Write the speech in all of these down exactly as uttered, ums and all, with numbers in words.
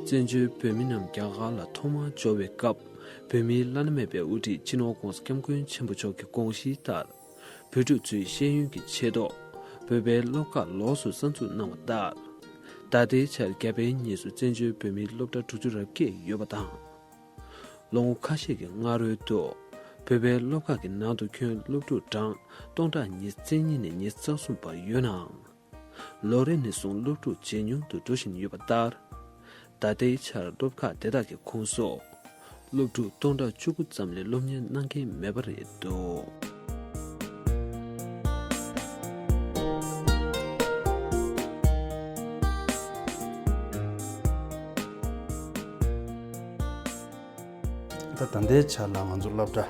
བཙན་བྱོལ་བོད་མི་རྣམས་རྒྱ་གར་ལ་ཐོག་མར་འབྱོར་བའི་སྐབས། བོད་མིའི་བླ་ན་མེད་པའི་དབུ་ཁྲིད་སྤྱི་ནོར་༧གོང་ས་༧སྐྱབས་མགོན་ཆེན་པོ་མཆོག་གི་དགོངས་གཞིའི་ལྟར། བོད་ཕྲུག་ཚོའི་ཤེས་ཡོན་གྱི་ཆེད་དུ། བོད་པའི་སློབ་ཁག་ལོགས་སུ་གསར་འཛུགས་གནང་བ་ལྟར། ད་ལྟའི་ཆར་རྒྱ་བལ་གཉིས་སུ་བཙན་བྱོལ་བོད་མིའི་སློབ་གྲྭ་དྲུག་ཅུ་རེ་བརྒྱད་ཡོད་པ་དང་། ལོ་ངོ་ཁ་ཤས་ཀྱི་སྔ་རོལ་དུ། བོད་པའི་སློབ་ཁག་གི་ནང་དུ་ཁྱོན་སློབ་ཕྲུག་གྲངས་སྟོང་ཕྲག་ཉི་ཤུ་རྩ་གཉིས་ནས་ཉི་ཤུ་རྩ་གསུམ་བར་ཡོད་ནའང་། ལོ་རེ་ནས་བཟུང་སློབ་ཕྲུག་ཇེ་ཉུང་དུ་འགྲོ་བཞིན་ཡོད་པ་ལྟར། ད་ལྟའི་ཆར་སློབ་ཁག་དེ་དག་གི་ཁོངས་སུ། སློབ་ཕྲུག་སྟོང་ཕྲག་བཅུ་དགུ་ཙམ་ལས་སློབ་གཉེར་གནང་མཁན་མེད་པ་རེད་འདུག་ད་ད་ལྟའི་ཆར་ལ་ང་ཚོ་སློབ་གྲྭ་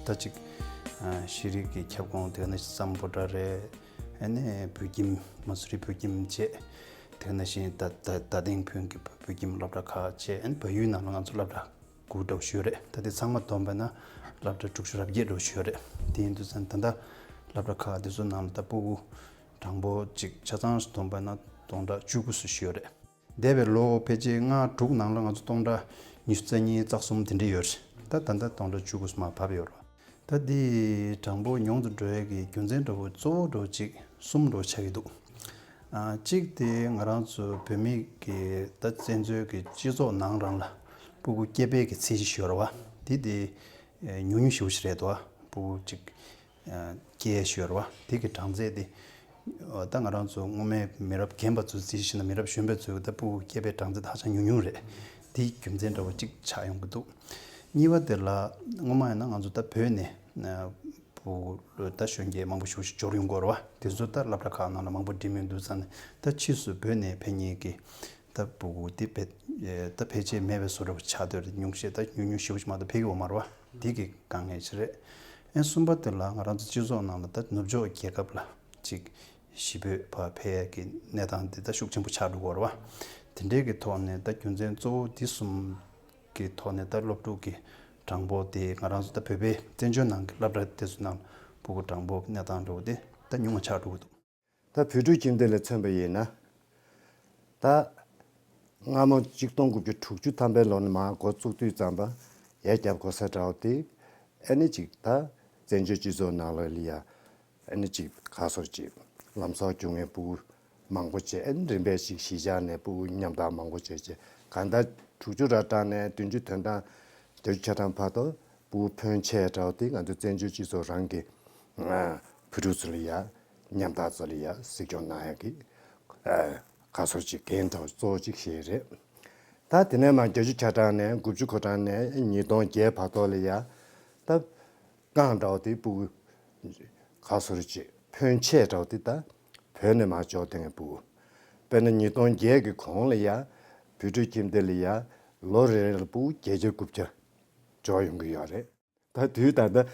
ད་ཅིག་ཨ་ཤེས་རིག་གི་ཁྱབ་ཁོངས་དེ་ནི་སམ་བྷོ་ཊ་རེད། ཨ་ནི་བོད་ཁྱིམ་མ་སུ་རི་བོད་ཁྱིམ་བཅས། དེ་ནང་བཞིན་ད་ད་ད་ཐེངས་བོད་ཀྱི་བོད་ཁྱིམ་སློབ་གྲྭ་ཁག་བཅས། ཨ་ནི་བལ་ཡུལ་ནང་ལ་ང་ཚོ་སློབ་གྲྭ་དགུ་འདྲ་བོ་ཞིག་ཡོད་རེད། ད་དེ་ཚང་མ་བསྡོམས་པ་ན་སློབ་གྲྭ་དྲུག་ཅུ་རེ་བརྒྱད་འདྲ་བོ་ཞིག་ཡོད་རེད། དེ་ཡིན་དུས་ཙང་ད་ལྟ་སློབ་གྲྭ་ཁག་དེ་ཚོ་ནང་ལ་ད་སྤུ་གུ་གྲངས་འབོར་གཅིག་ཆ་ཚང་བསྡོམས་པ་ན་སྟོང་ཕྲག་བཅུ་དགུ་ཙམ་ཞིག་ཡོད་རེད། འདས་པའི་ལོ་ཕལ་ཆེར་ལྔ་དྲུག་ནང་ལ་ང་ཚོ་སྟོང་ཕྲག་ཉི་ཤུ་རྩ་གཉིས་རྩ་གསུམ་དེ་འདྲ་ཡོད་རེད། ད་ད་ལྟ་སྟོང་ཕྲག་བཅུ་དགུ་ཙམ་མར་བབས་ཡོད་རེད། ད་འདི་གྲངས་འབོར་ཉུང་དུ་འགྲོ་ཡས་ཀྱི་རྒྱུ་མཚན་འདྲ་བོ་གཙོ་བོ་འདྲ་བོ་གཅིག་གསུམ་འདྲ་བོ་ཆགས་ཀྱི་འདུག་ཨ་གཅིག་དེ་ང་རང་ཚོ་བོད་མི་གི་ད་བཙན་བྱོལ་གྱི་སྤྱི་ཚོགས་ནང་རང་ལ་སྤུ་གུ་སྐྱེ་འཕེལ་གྱི་ཚད་གཞི་ཞིག་ཡོད་རེད་བ། དེ་དེ་ཨེ་ཉུང་ཉུང་ཞེ་པོ་ཞིག་རེད་འདུག་སྤུ་གུ་གཅིག་ཨ་སྐྱེ་ཡས་ཞིག་ཡོད་རེད་བ། དེ་གི་གྲངས་ཚད་དེ་ཨ་ད་ང་རང་ཚོ་སྔོན་མའི་མི་རབས་རྒན་པ་ཚོའི་རྩིས་བྱས་ན་མི་རབས་གཞོན་པ་ཚོའི་ད་སྤུ་གུ་སྐྱེ་འཕེལ་གྲངས་ཚད་ཧ་ཅང་ཉུང་ཉུང་རེད། དེའི་རྒྱུ་མཚན་འདྲ་བོ་གཅིག་ཆགས་ཡོང་གི་འདུག་གཉིས་པ་དེ་ལ་སྔོན་མ་ཡིན་ན་ང་ཚོ་ད་བོད་ནས་ཨ་སྤུ་གུ་ད་གཞོན་སྐྱེས་མང་པོ་ཞེ་པོ་ཞིག་འབྱོར་ཡོང་གི་ཡོད་རེད་བ། དེ་ཚོ་ད་སློབ་གྲྭ་ཁག་ནང་ལ་མང་པོ་འགྲིམས་ཡོང་དུས་ཙང་ནས་ད་ཕྱིས་སུ་བོད་ནས་ཕེབས་མཁན་གྱི་ད་སྤུ་གུ་དེ་ཕལ་ཨེ་ད་ཕལ་ཆེར་མེད་པའི་བཟོ་འདྲ་བོ་ཆགས་བསྡད་རེད། ཉུང་ཤས་ད་ཉུང་ཉུང་ཞེ་པོ་ཞིག་མ་གཏོགས་ཕེབས་ཀྱི་ཡོད་མ་རེད་བ། དེ་གི་དཀའ་ངལ་ཞིག་རེད། ཨེ་གསུམ་པ་དེ་ལ་ང་རང་ཚོ་སྤྱི་ཚོགས་ནང་ལ་ད་ནུབ་ཕྱོགས་རྒྱལ་ཁབ་ལ་ཅིག་གཞིས་སྤོས་ཕར་ཕེབས་ཡས་ཀྱི་གནས་སྟངས་དེ་ད་ཤུགས་ཆེན་པོ་ཆགས་འགྲོ་གི་ཡོད་རེད་བ། དེ་འདྲའི་གི་ཐོག་ནས་ད་རྒྱུ་མཚན་གཙོ་བོ་དེ་གསུམ་གི་ཐོག་ནས་ད་སློབ་ཕྲུག་གི་གྲངས་འབོར་དེ་ང་རང་ཚོ་ད་བོད་པའི་བཙན་བྱོལ་ནང་གི་སློབ་གྲྭ་དེ་ཚོ་ནང་སྤུ་གུ་གྲངས་འབོར་གྱི་གནས་སྟངས་འདྲ་བོ་དེ་ད་ཉུང་བ་ཆགས་འགྲོ་གི་འདུག་ད་བོད་ཕྲུག་ཁྱིམ་སྡེ་ལ་མཚོན་པ་ཡིན་ན། ད་སྔ་མོ་གཅིག་སྟོང་དགུ་བརྒྱ་དྲུག་ཅུ་ཐམ་པའི་ལོ་ནས་མར་འགོ་བཙུགས་དུས་ཙམ་པ་ཡར་རྒྱབ་དགོས་ས་འདྲ་བོ་དེ། ཨ་ནི་ཅིག་ད་བཙན་བྱོལ་སྤྱི་ཚོགས་ནང་ལ་ལ་ཡ། ཨ་ནི་ཅིག་ག་སོར་ཅིག་ལམ་སང་བྱུང་བའི་སྤུ་གུ་མང་པོ་བྱས། ཨ་ནི་རིམ་པས་ཅིག་གཞིས་ཆགས་ནས་སྤུ་གུ་མཉམ་དག་མང་པོ་བྱས་བྱས། གང་ལྟར་དྲུག་ཅུ་ར་གྲངས་ནས་བདུན་ཅུ་དོན་གྲངས་བརྒྱད་ཅུ་གྱ་གྲངས་བར་དུ་སྤུ་གུ་ཕོན་ཆེ་འདྲ་བོ་དེ་ང་ཚོ་བཙན་བྱོལ་སྤྱི་ཚོགས་རང་གི་ཨ་བུ་ཕྲུག་ཚོ་ལ་ཡ་མཉམ་དག་ཚོ་ལ་ཡ་གཟིགས་སྐྱོང་གནང་ཡག་གི་ཨ་ག་སོར་ཅིག་འགན་འདྲ་བོ་གཙོ་བོ་ཅིག་བཞེས་རེད། ད་དེ་ནས་མར་བརྒྱད་ཅུ་གྱ་གྲངས་ནས་དགུ་བཅུ་གོ་གྲངས་ནས་ཉིས་སྟོང་བརྒྱད་བར་དུ་ལ་ཡ། ད་རྐང་འདྲ་བོ་དེ་སྤུ་གུ་ག་སོར་ཅིག་ཕོན་ཆེ་འདྲ་བོ་དེ་ད་བོད་ནས་མར་འབྱོར་བསྡད་མཁན་སྤུ་གུ། དཔེར་ན་ཉིས་སྟོང་བརྒྱད་ཀྱི་གོང་ལ་ཡ་བོད་ཕྲུག་ཁྱིམ་སྡེ་ལ་ཡ་ལོ་རེ་རེ་ལ་སྤུ་གུ་བརྒྱད་བརྒྱ་དགུ་བརྒྱ་འབྱོར་ཡོང་གི་ཡོད་རེད། ད་དུས་ད་ལྟ་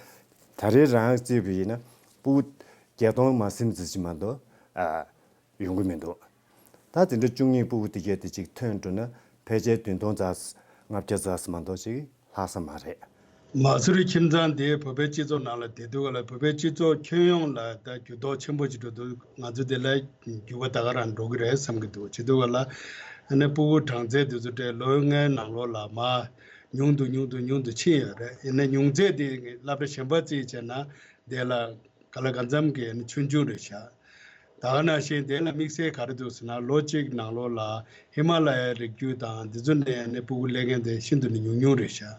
ད་རེས་རང་བརྩིས་པ་ཡིན་ན་སྤུ་གུ་བརྒྱད་སྟོང་མ་ཟིན་ཙམ་ཞིག་མ་གཏོགས་ཨ་ཡོང་གི་མི་འདུག་ད་དེ་འདྲ་བཅུ་གཉིས་སྤུ་གུ་དེ་གས་དེ་གཅིག་ཐོན་འགྲོ་ན་ཕལ་ཆེར་བདུན་སྟོང་ཙམ་ལྔ་བརྒྱ་ཙམ་མ་གཏོགས་ཅིག་ལྷག་ས་མ་རེད། མ་སུ་རི་ཁྱིམ་ཚང་དེ་བོད་པའི་སྤྱི་ཚོགས་ནང་ལ་བསྡད་དུས་ག་ལ་བོད་པའི་སྤྱི་ཚོགས་ཁྱོན་ཡོངས་ལ་ད་འགྱུར་ལྡོག་ཆེན་པོ་ཅིག་འགྲོ་འདུག་ང་ཚོ་དེ་ལ་འགྱུར་བ་ད་ག་རང་འགྲོ་གི་རེད་བསམ་གྱི་འདུག་བྱེད་དུས་ག་ལ་ཨ་ནི་སྤུ་གུ་གྲངས་ཚད་དེ་ཚོ་ད་ལོ་ལྔའི་ནང་ལོགས་ལ་མར་ཉུང་དུ་ཉུང་དུ་ཉུང་དུ་ཕྱིན་ཡོད་རེད། ཡིན་ན་ཉུང་ཚད་དེ་སློབ་གྲྭ་གཞན་པ་རྩིས་བྱས་ན་དེ་ལ་ག་ལ་གང་འཚམ་གྱི་ཆུང་ཆུང་རེད་ཤག་ད་ག་ནང་བཞིན་དེ་ལ་དམིགས་བསལ་ག་རེ་འདུག་ཟེར་ན་ལོ་གཅིག་ནང་ལོགས་ལ་ཧི་མ་ལ་ཡའི་རི་རྒྱུད་དང་འདི་ཚོ་ནས་ནི་སྤུ་གུ་སླེབས་མཁན་དེ་ཤིན་ཏུ་ནས་ཉུང་ཉུང་རེད་ཤག་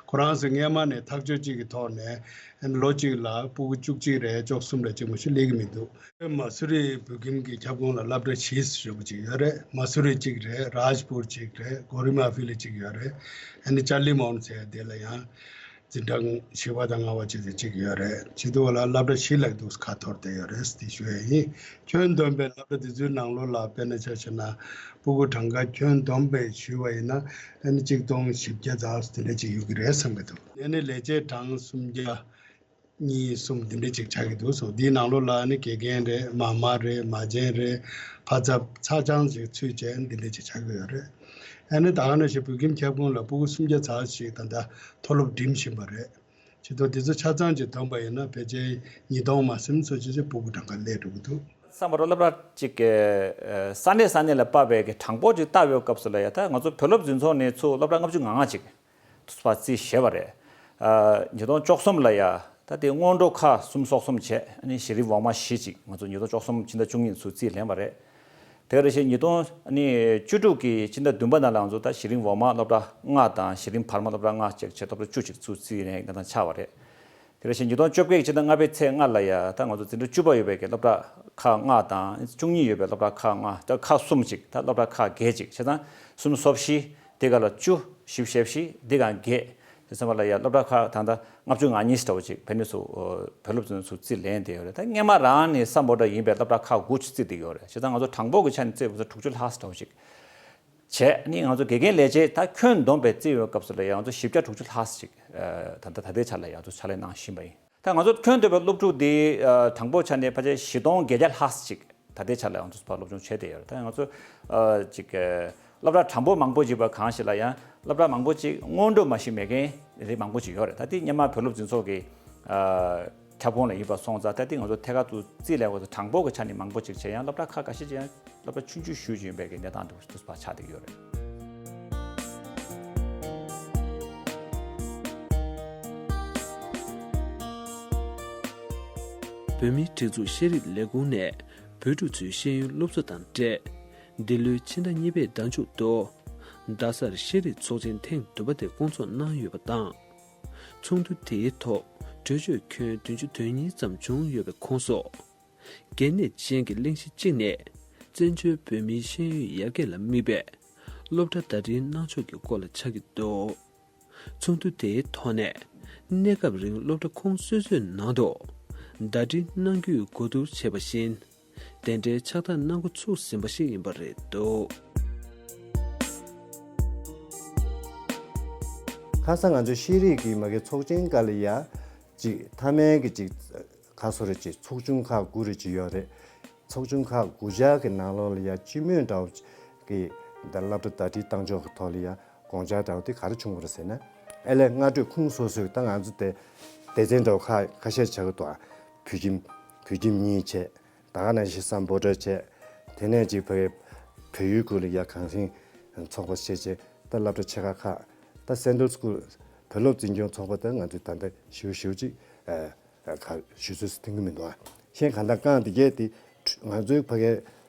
ཁོ་རང་ཚོས་སྔས་མ་ནས་ཐག་གཅོད་གཅིག་གི་ཐོག་ནས་ལོ་གཅིག་ལ་སྤུ་གུ་བཅུ་གཅིག་རེ་བཅུ་གསུམ་རེ་གཅིག་མ་གཏོགས་སླེབས་ཀྱི་མི་འདུག་མ་སུ་རི་བོད་ཁྱིམ་གྱི་ཁྱབ་ཁོངས་ལ་སློབ་གྲྭ་བཞི་ཡོད་པ་གཅིག་ཡོད་རེད། མ་སུ་རི་གཅིག་རེད། རཱཇ་པུར་གཅིག་རེད། གོ་རི་མ་ཕི་ལི་གཅིག་ཡོད་རེད། ཨ་ནི་ཅར་ལི་མོན་ཟེར་དེ་ལ་ཡང་འཛིན་གྲྭ་བཞི་པ་དང་ལྔ་པ་བཅས་ཏེ་གཅིག་ཡོད་རེད། བྱེད་དུས་ལ་སློབ་གྲྭ་བཞི་ལྷག་འདུག་ཁ་འཐོར་བསྡད་ཡོད་རེད་དེ་ཞུ་ཡ་ཡིན། ཁྱོན་བསྡོམས་པའི་སློབ་གྲྭ་དེ་ཚོའི་ནང་ལོགས་ལ་དཔེར་ན་ཆ་བཞག་ན་སྤུ་གུ་གྲངས་ཀ་ཁྱོན་བསྡོམས་པས་ཞུས་པ་ཡིན་ན་ཨ་ནི་གཅིག་སྟོང་བཞི་བརྒྱ་ཙམ་དེ་འདྲ་ཅིག་ཡོད་ཀྱི་རེད་བསམ་གྱི་འདུག་ཨ་ནི་ལས་བྱེད་གྲངས་སུམ་བརྒྱ། གཉིས་གསུམ་འདི་འདྲ་ཅིག་ཆགས་ཀྱི་འདུག་སོ། འདིའི་ནང་ལོགས་ལ་ནི་དགེ་རྒན་རེད། མ་མ་རེད། མ་བྱན་རེད། ཕ་ཚབ་ཚབ་ཆང་ཅིག་ཚུད་བྱས་འདི་འདྲ་ཅིག་ཆགས་ཀྱི་ཡོད་རེད། ཨ་ནི་ད་ག་ནང་བཞིན་བོད་ཁྱིམ་ཁྱབ་ཁོངས་ལ་སྤུ་གུ་སུམ་བརྒྱ་ཙམ་ཞིག་ད་ལྟ་མཐོ་སློབ་འགྲིམ་བཞིན་པ་རེད། བྱེད་དུས་འདི་ཚོ་ཆ་ཚང་ཅིག་བསྡོམས་པ་ཡིན་ན་ཕལ་ཆེར་ཉིས་སྟོང་མ་ཟིན་ཙམ་ཅིག་སྤུ་གུ་གྲངས་ཀ་སླེབས་འགྲོ་གི་འདུག་བསམ་པ་རོ་སློབ་གྲྭ་གཅིག་གི་ས་གནས་ས་གནས་ལ་ཕབ་པའི་གྲངས་འབོར་ཅིག་བལྟ་བའི་སྐབས་སུ་ལ་ཡ། ད་ང་ཚོ་བོད་སློབ་འཛིན་ཚོགས་ནས་ཚུར་སློབ་གྲྭ་ལྔ་བཅུ་ང་ལྔ་ཅིག་ཐུགས་པ་རྩིས་བཞེས་པ་རེད། ཉིས་སྟོང་བཅུ་གསུམ་ལ་ཡ་ད་དེ་སྔོན་འགྲོ་ཁག་གསུམ་སོགས་གསུམ་བྱས། ཨ་ནི་གཞི་རིམ་འོག་མ་བཞི་ཅིག་ང་ཚོ་ཉིས་སྟོང་བཅུ་གསུམ་ཕྱི་ཟླ་བཅུ་གཉིས་ཚུར་རྩིས་ལེན་པ་རེད། དེ་ག་རེ་བཞིན་ཉིས་སྟོང་བཅུ་དྲུག་གི་ཕྱི་ཟླ་བདུན་པ་ནང་ལ་ང་ཚོ་ད་གཞི་རིམ་འོག་མ་སློབ་གྲྭ་ལྔ་དང་གཞི་རིམ་བར་མ་སློབ་གྲྭ་ལྔ་བཅས་བྱས་སློབ་གྲྭ་བཅུ་ཅིག་ཚུར་རྩིས་ལེན་གནང་སྟངས་ཆགས་པ་རེད། དེ་ག་རེ་བཞིན་ཉིས་སྟོང་བཅོ་བརྒྱད་ཀྱི་ཕྱི་ཟླ་ལྔ་པའི་ཚེས་ལྔ་ལ་ཡ་ད་ང་ཚོ་འཛིན་གྲྭ་བཅུ་པ་ཡོད་པའི་གི་སློབ་གྲྭ་ཁག་ལྔ་དང་བཅུ་གཉིས་ཡོད་པའི་སློབ་གྲྭ་ཁག་ལྔ། ད་ཁག་གསུམ་ཅིག་ད་སློབ་གྲྭ་ཁག་བརྒྱད་ཅིག་བྱས་ཙང་གསུམ་སོ་བཞི། དེ་ག་ལ་བཅུ། བཞི་བཅུ་ཞེ་བཞི། འདི་ག་བརྒྱད། དེ་ཚང་མ་ལ་ཡ་སློབ་གྲྭ་ཁག་ད་ལྟ་ལྔ་བཅུ་ང་གཉིས་འདྲ་བོ་ཅིག་བོད་ནས་ཚུར་བོད་སློབ་འཛིན་ཚུར་རྩིས་ལེན་བསྡད་ཡོད་རེད། ད་སྔོན་མ་རང་ནས་སམ་བྷོ་ཊ་ཡིན་པའི་སློབ་གྲྭ་ཁག་དགུ་ཅིག་རྩིས་བསྡད་ཡོད་རེད། བྱས་ཙང་ང་ཚོ་གྲངས་འབོར་གྱི་ཆ་ནས་རྩིས་པ་ཚོ་དྲུག་ཅུ་ལྷག་ཙམ་འདྲ་བོ་ཅིག་བྱས། ཨ་ནི་ང་ཚོ་དགེ་རྒན་ལས་བྱེད་ད་ཁྱོན་བསྡོམས་པའི་རྩིས་ཡོད་སྐབས་སུ་ལ་ཡང་ང་ཚོ་བཞི་བརྒྱ་དྲུག་ཅུ་ལྷག་ཙམ་ཅིག་ད་ལྟ་ད་ལྟའི་ཆ་ལ་ཡང་ང་ཚོ་ཕྱག་ལས་གནང་བཞིན་པ་ཡིན། ད་ང་ཚོ་ཁྱོན་བསྡོམས་པའི་སློབ་ཕྲུག་འདི་གྲངས་འབོར་ཆ་ནས་ཕལ་ཆེར་བཞི་སྟོང་བརྒྱད་བརྒྱ་ལྷག་ཙམ་ཅིག་ད་ལྟའི་ཆ་ལ་ང་ཚོ་ཕར་སློབ་སྦྱོང་བྱས་བསྡད་ཡོད་རེད། ད་ང་ཚོ་ཅིག་སློབ་གྲྭ་གྲངས་འབོར་མང་པོ་ཅིག་པ་གང་ཞིག་ལ་ཡང་སློབ་གྲྭ་མང་པོ་ཅིག་སྔོན་འགྲོ་མ་ཤེས་མེད་མཁན་རིགས་མང་པོ་ཅིག་ཡོད་རེད། ད་དེ་སྔོན་མ་བོད་སློབ་འཛིན་ཚོགས་ཀྱི་ཁྱབ་ཁོངས་ལ་ཡིན་པ་སོང་ཙང་། ད་དེ་ང་ཚོ་ཐད་ཀར་དུ་རྩིས་ལེན་པ་ཚོ་གྲངས་འབོར་གྱི་ཆ་ནས་མང་པོ་ཅིག་བྱས་ཡང་སློབ་གྲྭ་ཁག་ཁ་ཤས་ཅིག་ཡང་སློབ་གྲྭ་ཆུང་ཆུང་ཞེ་པོ་ཅིག་ཡིན་པའི་གི་གནས་སྟངས་འདུག་དུས་ཕར་ཆགས་བསྡད་ཡོད་རེད། བོད་མིའི་སྒྲིག་འཛུགས་ཤེས་རིག་ལས་ཁུངས་ནས་བོད་ཕྲུག་ཚོའི་ཤེས་ཡོན་སློབ་གསོ་དང་འབྲེལ། འདི་ལོའི་ཕྱི་ཟླ་གཉིས་པའི་ཟླ་མཇུག་ཏུ་རྡ་སར་ཤེས་རིག་ཚོགས་ཆེན་ཐེངས་བདུན་པ་དེ་བསྐོང་ཚོགས་གནང་ཡོད་པ་དང་། ཚོགས་འདུ་དེའི་ཐོག་གྲོས་ཆོད་ཁྱོན་བདུན་ཅུ་དོན་གཉིས་ཙམ་བྱུང་ཡོད་པའི་ཁོངས་སུ། གལ་གནད་ཅན་གྱི་གླེང་གཞི་གཅིག་ནི། བཙན་བྱོལ་བོད་མིའི་ཤེས་ཡོན་ཡར་རྒྱས་ལ་དམིགས་པའི་སློབ་གྲྭ་ཟླ་སྒྲིལ་གནང་ཕྱོགས་ཀྱི་སྐོར་ལ་ཆགས་ཀྱི་འདུག་ཚོགས་འདུ་དེའི་ཐོག་ནས། གནས་སྐབས་རིང་སློབ་གྲྭ་ཁོངས་སོ་སོའི་ནང་དུ་ཟླ་སྒྲིལ་གནང་རྒྱུའི་གོ་བསྡུར་བྱས་པ་བཞིན། དེ་འདྲའི་ཕྱག་བསྟར་གནང་འགོ་ཚུགས་ཟིན་པ་ཞིག་ཡིན་པ་རེད་འདུག་ཁ་སང་ང་ཚོའི་ཤེས་རིག་གི་མ་གི་ཚོགས་ཆེན་སྐབས་ལ་ཡ་ཅིག་མཐའ་མའི་གི་ཅིག་ཁ་སོ་རེ་ཅིག་ཚོགས་ཆུང་ཁག་དགུ་རེ་ཅིག་ཡོད་རེད། ཚོགས་ཆུང་ཁག་དགུ་ཆ་གི་ནང་ལོགས་ལ་ཡ་སྤྱི་མོས་འདྲ་བོ་གི་ད་སློབ་གྲྭ་ཟླ་སྒྲིལ་བཏང་ཕྱོགས་ཀྱི་ཐོག་ལ་ཡ་དགོངས་འཆར་འདྲ་བོ་དེ་ག་རེ་བྱུང་བ་རེད་ཟེར་ན། ཨེ་ལས་སྔ་གྲོས་ཁུངས་སོ་སོའི་ད་ང་ཚོ་དེ་སྡེ་ཚན་འདྲ་བོ་ཁག་ཁ་ཤས་ཆགས་ཀྱི་འདུག་བོད་ཁྱིམ་བོད་ཁྱིམ་གཉིས་བྱས། ད་ག་ནང་བཞིན་སམ་བྷོ་ཊ་བྱས། དེ་ནས་ཅིག་བོད་བོད་ཡུལ་ཁུལ་ལ་ཡ་གངས་སེང་ཚོགས་པ་བྱས་བྱས། ད་སློབ་གྲྭ་ཆེ་ཁག་ཁག་ད་སེན་ཊྲལ་སི་ཀུལ་བོད་སློབ་འཛིན་སྐྱོང་ཚོགས་པ་ད་ང་ཚོས་ད་ལྟ་ཞིབ་ཞིབ་ཅིག་ཨ་ཨ་ག་ཞུ་ཚོད་སུ་ཐོན་གི་མི་འདུག་ཨ། གཞན་གང་ལྟར་རྐང་དེ་གས་དེ་ང་ཚོའི་ཕ་གའི་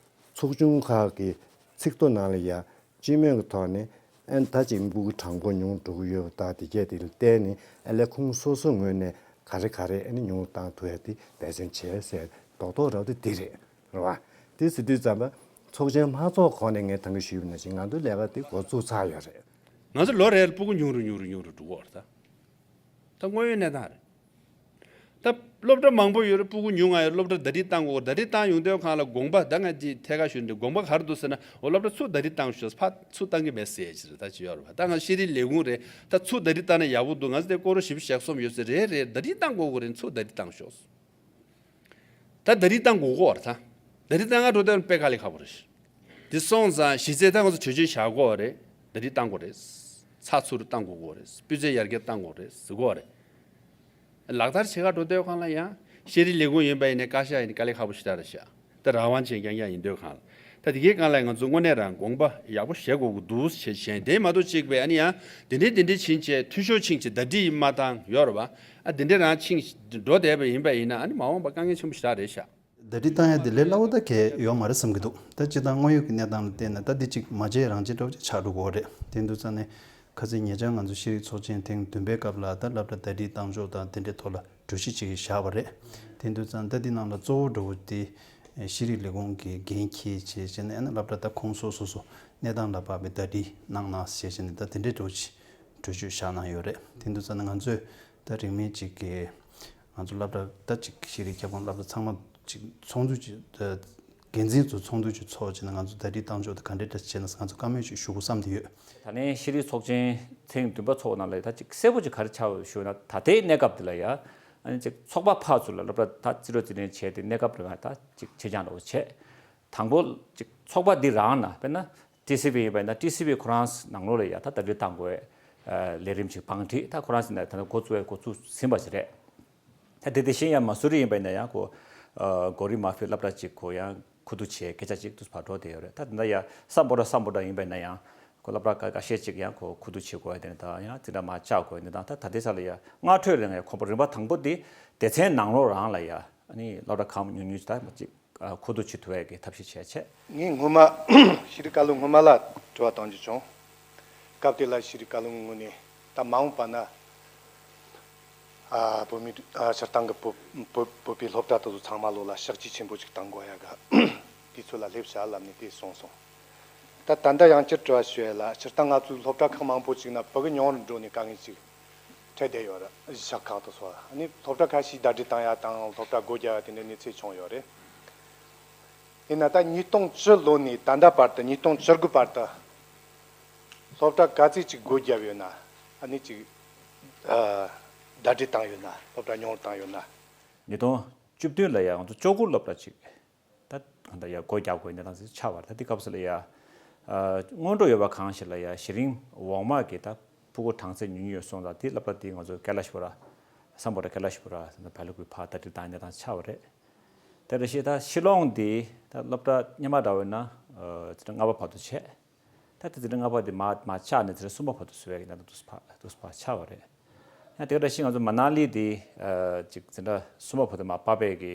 ཚོགས་ཆུང་ཁག་གི་ཚིག་ཐོ་ནང་ལ་ཡ་སྤྱི་མོས་ཀྱི་ཐོག་ནས་ཨ་ནི་ད་ཅིག་སྤུ་གུ་གྲངས་འབོར་ཉུང་འགྲོ་གི་ཡོད་པ་ད་དེ་གས་དེ་ལ་བལྟས་ནས་ཨ་ལས་ཁུངས་སོ་སོའི་ངོས་ནས་ག་རེ་ག་རེ་ཨ་ནི་ཉུང་བཏང་ཐུབ་ཡ་དེ་འབད་བརྩོན་བྱས་ཟེར་རྡོག་རྡོག་ར་བ་དེ་དེ་རེད། རེད་བ། དེ་ཟེར་དུས་ཙམ་པ་ཚོགས་ཆེན་མ་ཚོགས་གོང་ནས་ངས་ད་གིན་ཞུས་པ་ནང་བཞིན་ང་ཚོའི་ལས་ཀ་དེ་འགོ་བཙུགས་ཚར་ཡོད་རེད། ང་ཚོ་ལོ་རེར་སྤུ་གུ་ཉུང་རུ་ཉུང་རུ་ཉུང་རུ་འགྲོ་གི་ཡོད་རེད་ད། ད་དངོས་ཡོད་གནས་སྟངས་རེད། ད་སློབ་གྲྭ་མང་པོ་ཡོད་རེད། སྤུ་གུ་ཉུང་ང་ཡོད། སློབ་གྲྭ་ཟླ་སྒྲིལ་བཏང་དགོས། ཟླ་སྒྲིལ་བཏང་ཡོང་དུས་སྒང་ལ་དགོངས་པ་ད་ང་ཅིག་ཐད་ཀར་ཞུས་ནས་དགོངས་པ་ག་རེ་འདུག་ཟེར་ན། འོ་སློབ་གྲྭ་ཚུར་ཟླ་སྒྲིལ་བཏང་ཤོག་ཕར་ཚུར་བཏང་གི་མེད་ཟེར་ཡ་ཅིག་རེད། ད་ཅི་ཡོད་རེད་བ། ད་ང་ཤེས་རིག་ལས་ཁུངས་རེད། ད་ཚུར་ཟླ་སྒྲིལ་བཏང་ན་ཡག་པོ་འདུག་ང་ཚོ་དེ་སྐོར་རོ་ཞིབ་ཞིབ་བཞག་སོམ་ཡོད་ཟེར། རེད་རེད། ཟླ་སྒྲིལ་བཏང་དགོས་དགོས་རེད། ཚུར་ཟླ་སྒྲིལ་བཏང་ཤོག་ད་ཟླ་སྒྲིལ་བཏང་དགོས་དགོས་རེད་ད། ཟླ་སྒྲིལ་བཏང་ག་འགྲོ་དུས་དཔེ་དཀའ་ལས་ཁག་པོ་རེད། དེ་སོང་ཙང་གཞི་རྩའི་ད་ང་ཚོ་གྲོས་ཆོད་བཞག་དགོས་རེད། ཟླ་སྒྲིལ་བཏང་དགོས་རེད། ཚགས་ཚུད་རུ་བཏང་དགོས་དགོས་རེད། སྤུས་ཚད་ཡར་རྒྱས་བཏང་དགོས་རེད་ཟེར་དགོས་རེད། ལག་བསྟར་བྱེད་ག་འགྲོ་དུས་སྒང་ལ་ཡང་ཤེས་རིག་ལས་ཁུངས་ཡིན་པ་ཡིན་ནའི་བཀའ་ཤག་ཡིན་ནའི་དཀའ་ལས་ཁག་པོ་ཞེ་དྲག་རེད་ཤག་ད་རང་དབང་ཅན་རྐྱང་རྐྱང་ཡིན་དུས་སྒང་ལ། ད་དེ་གའི་སྒང་ལ་ང་ཚོ་དངོས་གནས་རང་དགོངས་པ་ཡག་པོ་བཞེས་དགོས་ཀྱི་འདུག་ཞེས་བྱས། དེ་མ་གཏོགས་གཅིག་པའི་ཨ་ནི་ཡང་དེ་འདྲའི་དེ་འདྲའི་ཕྱིན་ཆད་འཐུས་ཤོར་ཕྱིན་ཆད་ཟླ་སྒྲིལ་མ་བཏང་ཡོད་རེད་བ། ཨ་དེ་འདྲའི་རང་ཕྱིན་འགྲོ་བསྡད་པ་ཡིན་པ་ཡིན་ན་ཨ་ནི་མ་འོངས་པ་དཀའ་ངལ་ཆེན་པོ་ཞེ་དྲག་རེད་ཤག་ཟླ་སྒྲིལ་བཏང་ཡ་དེ་ལས་སླ་བོ་ད་གས་ཡོད་མ་རེད་བསམ་གྱི་འདུག་ད་སྤྱིར་བཏང་དངོས་ཡོད་ཀྱི་གནས་སྟངས་ལ་བལྟས་ན་ད་འདི་གཅིག་མ་བརྗེད་རང་བརྗེད་འདྲ་བོ་ཅིག་ཆགས་འགྲོ་གི་ཡོད་རེད། དེ་འདུག་ཙང་ནས་ཁ་སང་ཉེ་ཆར་ང་ཚོ་ཤེས་རིག་ཚོགས་ཆེན་ཐེངས་བདུན་པའི་སྐབས་ལ་ད་སློབ་གྲྭ་ཟླ་སྒྲིལ་བཏང་ཕྱོགས་དང་དེ་འདྲའི་ཐོག་ལ་གྲོས་གཞི་ཅིག་བཞག་པ་རེད། དེ་འདུག་ཙང་ད་འདི་ནང་ལ་གཙོ་བོ་འདྲ་བོ་དེ་ཤེས་རིག་ལས་ཁུངས་ཀྱི་འགན་འཁྱེར་བྱས་བྱས་ནས་ཨ་ནི་སློབ་གྲྭ་ད་ཁོངས་སོ་སོ་སོ་གནས་སྟངས་ལ་དཔག་པའི་ཟླ་སྒྲིལ་གནང་གནང་ཟེར་བྱས་ནས་ད་དེ་འདྲའི་འདྲ་བོ་ཅིག་གྲོས་ཆོད་བཞག་གནང་ཡོད་རེད། དེ་འདུག་ཙང་ནས་ང་ཚོས་ད་རིང་མིན་ཅིག་གི་ང་ཚོ་སློབ་གྲྭ་ད་ཅིག་ཤེས་རིག་ཁྱབ་ཁོངས་སློབ་གྲྭ་ཚང་མ་ཅིག་ཚོགས་འདུ་ཅིག་ད་འགན་འཛིན་ཚོ་ཚོགས་འདུ་ཅིག་ཚོགས་བྱས་ནས་ང་ཚོ་ཟླ་སྒྲིལ་བཏང་ཕྱོགས་དེ་ག་འདྲས་འདྲ་བྱས་ན་ང་ཚོ་བཀའ་མོལ་ཅིག་ཞུ་དགོས་བསམ་བསྡད་ཡོད། ད་ལན་ཤེས་རིག་ཚོགས་ཆེན་ཐེངས་བདུན་པ་ཚོགས་ནང་ལ་ད་ཅིག་གསལ་པོ་ཅིག་ག་རེ་ཆགས་ཞུ་ན། ད་ལྟའི་གནས་སྐབས་འདི་ལ་ཡ་ཨ་ནི་ཅིག་ཚོགས་པ་ཕར་ཚུར་ལ་སློབ་གྲྭ་ད་རྩིས་སྤྲོད་རྩིས་ལེན་བྱས་ཏེ་གནས་སྐབས་རེ་བ་ད་ཅིག་ཕྱེ་རྐྱང་འདྲ་བོ་བྱས། དང་པོ་ཅིག་ཚོགས་པ་འདི་རང་ནང་དཔེར་ན་ཊི་སི་ཝི་ཡིན་པ་ཡིན་ན་ཊི་སི་ཝི་ཁོ་རང་ནང་ལོགས་ལ་ཡ་ད་ཟླ་སྒྲིལ་བཏང་དགོས་པའི་ལས་རིམ་ཅིག་བང་སྒྲིག་ད་ཁོ་རང་ཟེར་ན་ད་ལྟ་འགོ་བཙུགས་པའི་འགོ་བཙུགས་ཟིན་པ་ཞིག་རེད། ད་དེ་དེ་བཞིན་ཡང་མ་སུ་རི་ཡིན་པ་ཡིན་ན་ཡང་ཁོ་ ཨ་གོ་རི་མ་ཕི་སློབ་གྲྭ་གཅིག་གོ་ཡང་ཁུ་བསྡུ་བྱས་སྐད་ཆ་གཅིག་ཏུ་ཕར་འགྲོ་བསྡད་ཡོད་རེད། ད་དེ་འདྲ་ཡ་སམ་བྷོ་ཊ་སམ་བྷོ་ཊ་ཡིན་པ་ཡིན་ན་ཡང་ཁོ་སློབ་གྲྭ་ཁག་ཁ་ཤས་གཅིག་ཡང་ཁོ་ཁུ་བསྡུ་བྱེད་དགོས་ཡ་དེ་འདྲ་དང་ཡང་འཛིན་གྲྭ་མར་བཅག་དགོས་ཡ་དེ་འདྲ་དང་། ད་ད་ལྟའི་ཆ་ལ་ཡ་སྔ་འཕྲོས་རིང་ཡ་ཁོམ་པ་རིམ་པ་དང་པོ་དེ་སྡེ་ཚན་ནང་ལོགས་རང་ལ་ཡ་ཨ་ནི་སློབ་གྲྭ་ཁག་ཉུང་ཉུང་ཅིག་ད་གཅིག་ཨ་ཁུ་བསྡུ་བྱེད་ཐུབ་ཡ་གི་ཐབས་ཤེས་བྱས་བྱས། ངས་སྔོན་མ་ཤེས་རིག་བཀའ་བློན་སྔོན་མ་ལ་དྲི་བ་གཏོང་རྒྱུ་བྱུང་། སྐབས་དེ་ལ་ཤེས་རིག་བཀའ་བློན་ངོས་ནས་ད་མ་འོངས་པ་ན་ཨ་བོད་མི་ཨ་སྤྱིར་བཏང་གི་བོད་བོད་བོད་པའི་སློབ་གྲྭ་དེ་ཚོ་ཚང་མ་ལོག་ལ་ཤག་ཇེ་ཆེན་པོ་ཅིག་གཏང་དགོས་ཡ་གི་དུས་ཚོད་ལ་སླེབས་བཞག་ལབ་ནས་དེ་གསུངས་སོང་། ད་ད་ལྟ་ཡང་བསྐྱར་དྲི་བ་ཞུ་ཡ་ལ། སྤྱིར་བཏང་ང་ཚོའི་སློབ་གྲྭ་ཁག་མང་པོ་ཅིག་ན་བོད་གི་ཉུང་རུ་འགྲོ་ནས་དཀའ་ངལ་ཅིག་འཕྲད་བསྡད་ཡོད་རེད། གཞིས་ཆགས་ཁག་ཏུ་སོགས། ཨ་ནི་སློབ་གྲྭ་ཁ་ཤས་ཟླ་སྒྲིལ་བཏང་ཡ་དང་སློབ་གྲྭ་སྒོ་རྒྱག་ཡ་དེ་འདྲའི་གནས་ཚུལ་བྱུང་ཡོད་རེད། ཡིན་ན་ད་ཉིས་སྟོང་བཅུ་ལོ་ནས་ད་ལྟ་བར་དུ། ཉིས་སྟོང་བཅུ་དགུ་བར་དུ་སློབ་གྲྭ་ག་ཚོད་ཅིག་སྒོ་བརྒྱབ་ཡོད་ན། ཨ་ནི་ཅིག་ཨ་ཟླ་སྒྲིལ་བཏང་ཡོད་ན། སློབ་གྲྭ་ཉུང་རུ་བཏང་ཡོད་ན། ཉིས་སྟོང་བཅུ་བདུན་ལ་ཡང་ང་ཚོ་བཅུ་དགུ་སློབ་གྲྭ་ཅིག་ད་གང་ལྟར་ཡ་སྒོ་རྒྱག་དགོས་ཡ་གནས་སྟངས་ཅིག་ཆགས་པ་རེད། ད་དེ་སྐབས་སུ་ལ་ཡ་ཨ་སྔོན་འགྲོ་ཡོད་པ་གང་ཞིག་ལ་ཡ་གཞི་རིམ་འོག་མ་གི་ད་ཕྲུ་གུ་གྲངས་ཚད་ཉུང་ཉུང་ཡོད་སོང་ཙང་། དེ་སློབ་གྲྭ་དེ་ང་ཚོ་ཀེ་ལ་ཤི་པུ་ར་སམ་བྷོ་ཊ་ཀེ་ལ་ཤི་པུ་ར་བལ་ལུ་གུ་ཕར་ད་དེ་བཏང་གནས་སྟངས་ཆགས་པ་རེད། དེ་འདྲ་ཞིག་ད་ཕྱི་ལོགས་འདི་ད་སློབ་གྲྭ་སྔོན་མ་འདྲ་བོ་ཡིན་ན་ཨ་ཚོ་ལྔ་པ་བར་དུ་བྱས། ད་དེ་འཛིན་གྲྭ་ལྔ་པ་དེ་མར་མར་བཅག་ནས་འཛིན་གྲྭ་གསུམ་པ་བར་དུ་བཟོ་བའི་གནས་སྟངས་དུ་ཕར་དུ་ཕར་ཆགས་པ་རེད། ཡང་དེ་འདྲ་ཞིག་ང་ཚོ་མ་ན་ལི་དེ་ཨ་ཅིག་འཛིན་གྲྭ་གསུམ་པ་བར་དུ་མར་ཕབ་པའི་གི་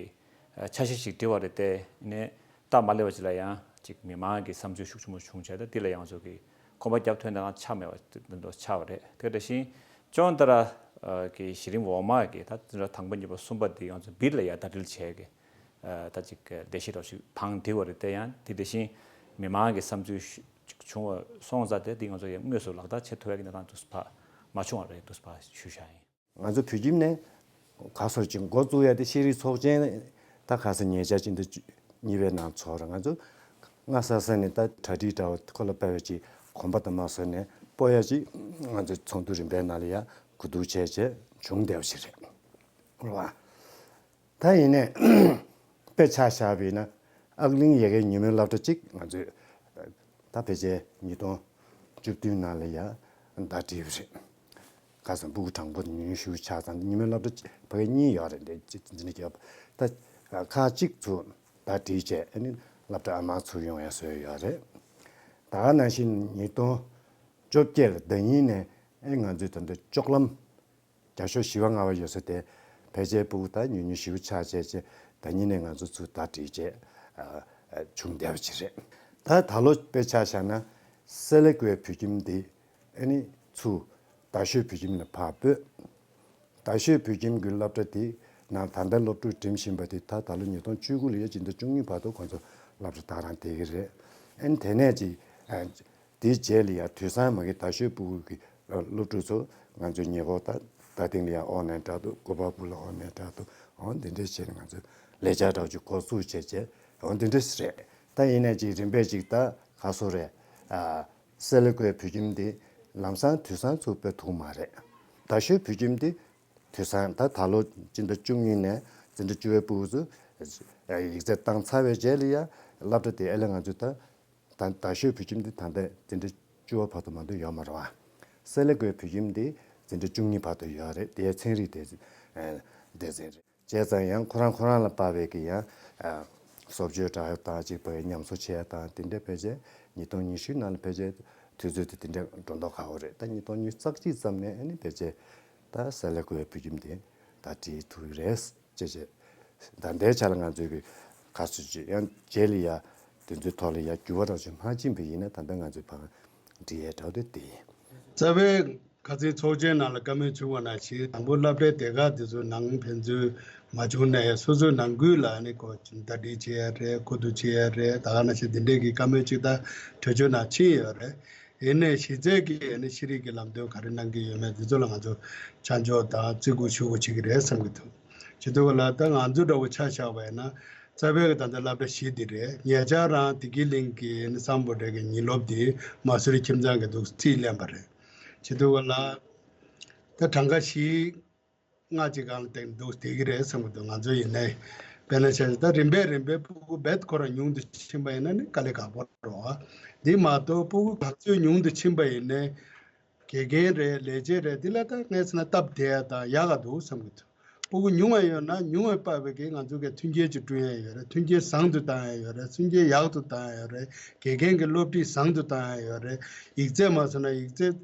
ཨ་འཆར་གཞི་ཞིག་བསྒྲིགས་པ་རེད་དེ། ཡིན་ནའི་སྟབས་མ་ལེགས་པ་ཅིག་ལ་ཡང་ཅིག་མི་མང་གི་བསམ་ཚུལ་ཤུགས་ཆེན་པོ་བྱུང་བྱས། ད་དེ་ལ་ཡང་ང་ཚོ་གི་ཁོམ་པ་རྒྱབ་ཐུབ་ཡ་ཆགས་མེད་པ་དེ་འདྲ་ཆགས་པ་རེད། དེ་འདྲ་ཞིག་ཅོན་ཏ་ར་ཨ་གི་གཞི་རིམ་འོག་མ་གི་ད་འཛིན་གྲྭ་དང་པོ་གཉིས་པ་གསུམ་པ་དེ་ང་ཚོ་བིར་ལ་ཡ་ཟླ་སྒྲིལ་བྱས་གི་ཨ་ད་ཅིག་ལས་གཞི་འདྲ་ཞིག་བང་བསྒྲིགས་པ་རེད་དེ། ཡང་དེ་དེ་བཞིན་མི་མང་གི་བསམ་ཚུལ་ཞིག་བྱུང་བ་སོང་ཙང་། དེ་དེ་ང་ཚོ་ཡང་དངོས་སུ་ལག་བསྟར་བྱེད་ཐུབ་ཡ་གི་གནས་སྟངས་དུ་ཕར་མ་བྱུང་བ་རེད་དུ་ཕར་ཞུ་བཞག་ཡིན། ང་ཚོ་བོད་ཁྱིམ་ནས་ག་སོར་ཅིག་འགོ་བཙུགས་ཡ་དེ་ཤེས་རིག་ཚོགས་ཆེན་ད་ཁ་སང་ཉེ་ཆར་ཅིག་འདི་གཉིས་པའི་ནང་ཚོགས་རེད། ང་ཚོ་སྔ་ས་ས་ནས་ད་གྲ་སྒྲིག་འདྲ་བོ་ཁོ་ལ་དཔེ་བའི་ཅིག་གོམ་པ་དང་མ་སོ་ནས་སྤོ་ཡ་ཅིག་ང་ཚོ་ཚོགས་འདུ་རིམ་པའི་ནང་ལ་ཡ་གོ་བསྡུར་བྱས་བྱས་བྱུང་བསྡད་པ་ཞིག་རེད། རེད་བ། ད་ཡིན་ནའི་དཔེ་ཆ་བཞག་པ་ཡིན་ན་ཨག་གླིང་ཡ་གིའི་ཉིན་མོའི་སློབ་གྲྭ་གཅིག་ང་ཚོས་ད་ཕལ་ཆེར་ཉིས་སྟོང་བཅུ་བདུན་ནང་ལ་ཡ་ཟླ་སྒྲིལ་བ་རེད། ཁ་སང་སྤུ་གུ་གྲངས་འབོར་ཉུང་ཉུང་ཞིག་ཆགས་ཙང་ཉིན་མོའི་སློབ་གྲྭ་ཕ་གི་གཉིས་ཡོད་རེད། འདི་འཛིན་གྲྭ་བརྒྱད་པ་ད་ཁག་གཅིག་ཚུར་ཟླ་སྒྲིལ་བྱས་ཨ་ནི་སློབ་གྲྭ་ཨ་མ་ཚུར་ཡོང་ཡ་བཟོས་ཡོད་རེད། ད་ག་ནང་བཞིན་ཉིས་སྟོང་བཅོ་བརྒྱད་ཟླ་ཉིན་ནས་ཨེ་ང་ཚོས་ད་ལྟ་ལྕོག་ལམ་རྒྱ་ཤོག་བཞི་པ་ལྔ་པ་ཡོད་ས་དེ་ཕལ་ཆེར་སྤུ་གུ་ད་ཉུང་ཉུང་ཞེ་པོ་ཆགས་བྱས་བྱས་ཟླ་ཉིན་ནས་ང་ཚོ་ཚུར་ཟླ་སྒྲིལ་བྱས་ཨ་ཨ་བྱུང་བསྡད་པ་ཅིག་རེད། ད་ད་ལོ་དཔེ་ཆ་བཞག་ན་སེ་ལེ་ཀོའི་བོད་ཁྱིམ་འདི་ཨ་ནི་ཚུར་རྡ་ཤོད་བོད་ཁྱིམ་ལ་ཕར་སྤོས། རྡ་ཤོད་བོད་ཁྱིམ་གྱི་སློབ་གྲྭ་དེ་ནང་ད་ལྟ་སློབ་ཕྲུག་འགྲིམ་བཞིན་པ་དེ་ད་ད་ལོ་ཉིས་སྟོང་བཅུ་དགུ་ལ་ཡ་སྤྱི་ཟླ་བཅུ་གཉིས་བར་དུ་ཁོང་ཚོ་སློབ་གྲྭ་གཏོང་རང་བསྡད་ཀྱི་རེད། ཨ་ནི་དེ་ནས་ཅིག་ཨ། དེའི་རྗེས་ལ་ཡང་དུས་སང་མ་གི་རྡ་ཤོད་སྤུ་གུ་གི་སློབ་ཕྲུག་ཚོ་ང་ཚོའི་ཉེ་འཁོར་ད་ད་ཐེངས་ལ་ཡང་ཨོ་ནན་འདྲ་འདུག་གོ་པལ་པུར་ལ་ཨོ་ནན་འདྲ་འདུག་འོ་འདི་འདྲས་བྱས་ནས་ང་ཚོས་ལས་འཆར་འདྲ་ཅིག་འགོ་བཙུགས་བྱས་བྱས་འོ་འདི་འདྲས་རེད། ད་ཡིན་ནའི་ཅིག་རིམ་པས་ཅིག་ད་ག་སོ་རེད། ཨ་སེ་ལེ་ཀོའི་བོད་ཁྱིམ་འདི་ལམ་སང་དུས་སང་ཚུར་སྤོ་ཐུབ་མ་རེད། རྡ་ཤོད་བོད་ཁྱིམ་འདི་དུས་སང་ད་ད་ལོ་སྤྱི་ཟླ་བཅུ་གཉིས་ནས་འཛིན་གྲྭ་བཅུ་པའི་སྤུ་གུ་ཚོ་ཡིག་ཚད་བཏང་ཚར་བའི་རྗེས་ལ་ཡང་སློབ་གྲྭ་དེ་ཨེ་ལས་ང་ཚོས་ད། ད་རྡ་ཤོད་བོད་ཁྱིམ་འདི་ད་ལྟ་འཛིན་གྲྭ་བཅུ་པ་བར་དུ་མ་གཏོགས་ཡོད་མ་རེད་བ། སེ་ལེ་ཀོའི་བོད་ཁྱིམ་འདི་འཛིན་གྲྭ་བཅུ་གཉིས་བར་དུ་ཡོད་རེད། དེའི་ཚན་རིག་སྡེ་ཚན་ཨ་སྡེ་ཚན་རེད། བྱས་ཙང་ཡང་ཁོ་རང་ཁོ་རང་ལ་དཔག་པའི་གི་ཡང་ཨ་བཟོ་བཅོས་འདྲ་དང་གཅིག་པ་ཉམས་གསོ་བྱས་དང་དེ་འདྲ་ཕལ་ཆེར་ཉིས་སྟོང་ཉི་ཤུ་ནང་ལ་ཕལ་ཆེར་དུས་ཚོད་དེ་དེ་འདྲ་འགྲོ་མདོག་ཁ་པོ་རེད། ད་ཉིས་སྟོང་ཉི་ཤུ་རྩ་གཅིག་ཙམ་ནས་ཨ་ནི་ཕལ་ཆེར་ད་སེ་ལེ་ཀོའི་བོད་ཁྱིམ་འདི་ད་སྒྲིལ་ཐུབ་ཀྱི་རེད། ཅེས་བྱས། ད་ལྟའི་ཆ་ལ་ང་ཚོའི་གི་ག་ཚོད་ཅིག་ཡང་རྗེས་ལ་ཡ་དེ་ཚོའི་ཐོག་ལ་ཡ་འགྱུར་བ་རང་བཞིན་མ་ཕྱིན་པ་ཡིན་ན་ད་ལྟ་ང་ཚོའི་བང་སྒྲིག་ཡས་འདྲ་བོ་དེ་དེ་ཡིན། རྩ་བའི་ཁ་སང་ཚོགས་ཆེན་ནང་ལ་བཀའ་མོལ་བྱུང་བ་ནང་བཞིན་དང་པོ་སློབ་གྲྭའི་སྡེ་ཁག་དེ་ཚོ་ནང་ཕན་ཚུན་མ་བྱུང་ནའི་སོ་སོའི་ནང་ཁུལ་ལ་ནི་ཁོ་ཟླ་སྒྲིལ་བྱེད་ཡ་རེད། གོ་བསྡུར་བྱེད་ཡ་རེད། ད་ག་ནང་བཞིན་དེ་འདྲའི་གི་བཀའ་མོལ་ཅིག་ད་གྲོས་ཆོད་ནང་ཕྱིན་ཡོད་རེད། ཡིན་ནའི་གཞི་རྩའི་གི་ནི་ཤེས་རིག་གི་ལམ་སྟོན་ག་རེ་གནང་གི་ཡོད་མེད་དེ་ཚོ་ལ་ང་ཚོ་ཆ་འཇོག་དང་བརྩི་བཀུར་ཞུ་དགོས་བྱེད་ཀྱི་རེད་བསམ་གྱི་འདུག་བྱེད་དུས་ལ་ད་ང་ཚོ་འདྲ་བོ་ཆ་བཞག་པ་ཡིན་ན་རྩ་བའི་གི་ད་ལྟ་སློབ་གྲྭ་བཞི་འདི་རེད། ཉེ་ཆར་རང་བདེ་སྐྱིད་གླིང་གི་ནི་སམ་བྷོ་ཊ་གི་ཉིན་སློབ་འདི་མ་སུ་རི་ཁྱིམ་ཚང་གི་འདུག་རྩིས་ལེན་པ་རེད། བྱེད་དུས་ལ་ད་གྲངས་ཀ་བཞི་ལྔ་གཅིག་སྒང་ལ་བསྡད་འདུག་བསྡད་ཀྱི་རེད་བསམ་གྱི་འདུག་ང་ཚོ་ཡིན་ནའི་དཔེར་ན་བྱས་ད་རིམ་པས་རིམ་པས་སྤུ་གུ་རྦད་ཁོ་རང་ཉུང་དུ་ཕྱིན་པ་ཡིན་ན་ནི་དཀའ་ལས་ཁག་པོ་རེད་བ། འདི་མ་གཏོགས་སྤུ་གུ་ག་ཚོད་ཉུང་དུ་ཕྱིན་པ་ཡིན་ནའི་དགེ་རྒན་རེད། ལས་བྱེད་རེད། འདི་ལ་ད་ངས་ཟེར་ན་སྟབས་བདེ་ཡ་དང་ཡག་ག་འདུག་བསམ་གྱི་འདུག་ཕྲུ་གུ་ཉུང་བ་ཡོད་ན་ཉུང་བ་བབས་པའི་གི་ང་ཚོ་གི་མཐུན་རྐྱེན་ཅིག་བསྐྲུན་ཡ་ཡོད་རེད། མཐུན་རྐྱེན་བཟང་དུ་བཏང་ཡ་ཡོད་རེད། མཐུན་རྐྱེན་ཡག་ཏུ་བཏང་ཡ་ཡོད་རེད། དགེ་རྒན་གྱི་སློབ་ཁྲིད་བཟང་དུ་བཏང་ཡ་ཡོད་རེད། ཡིག་ཚད་མ་སོང་ན་ཡིག་ཚད་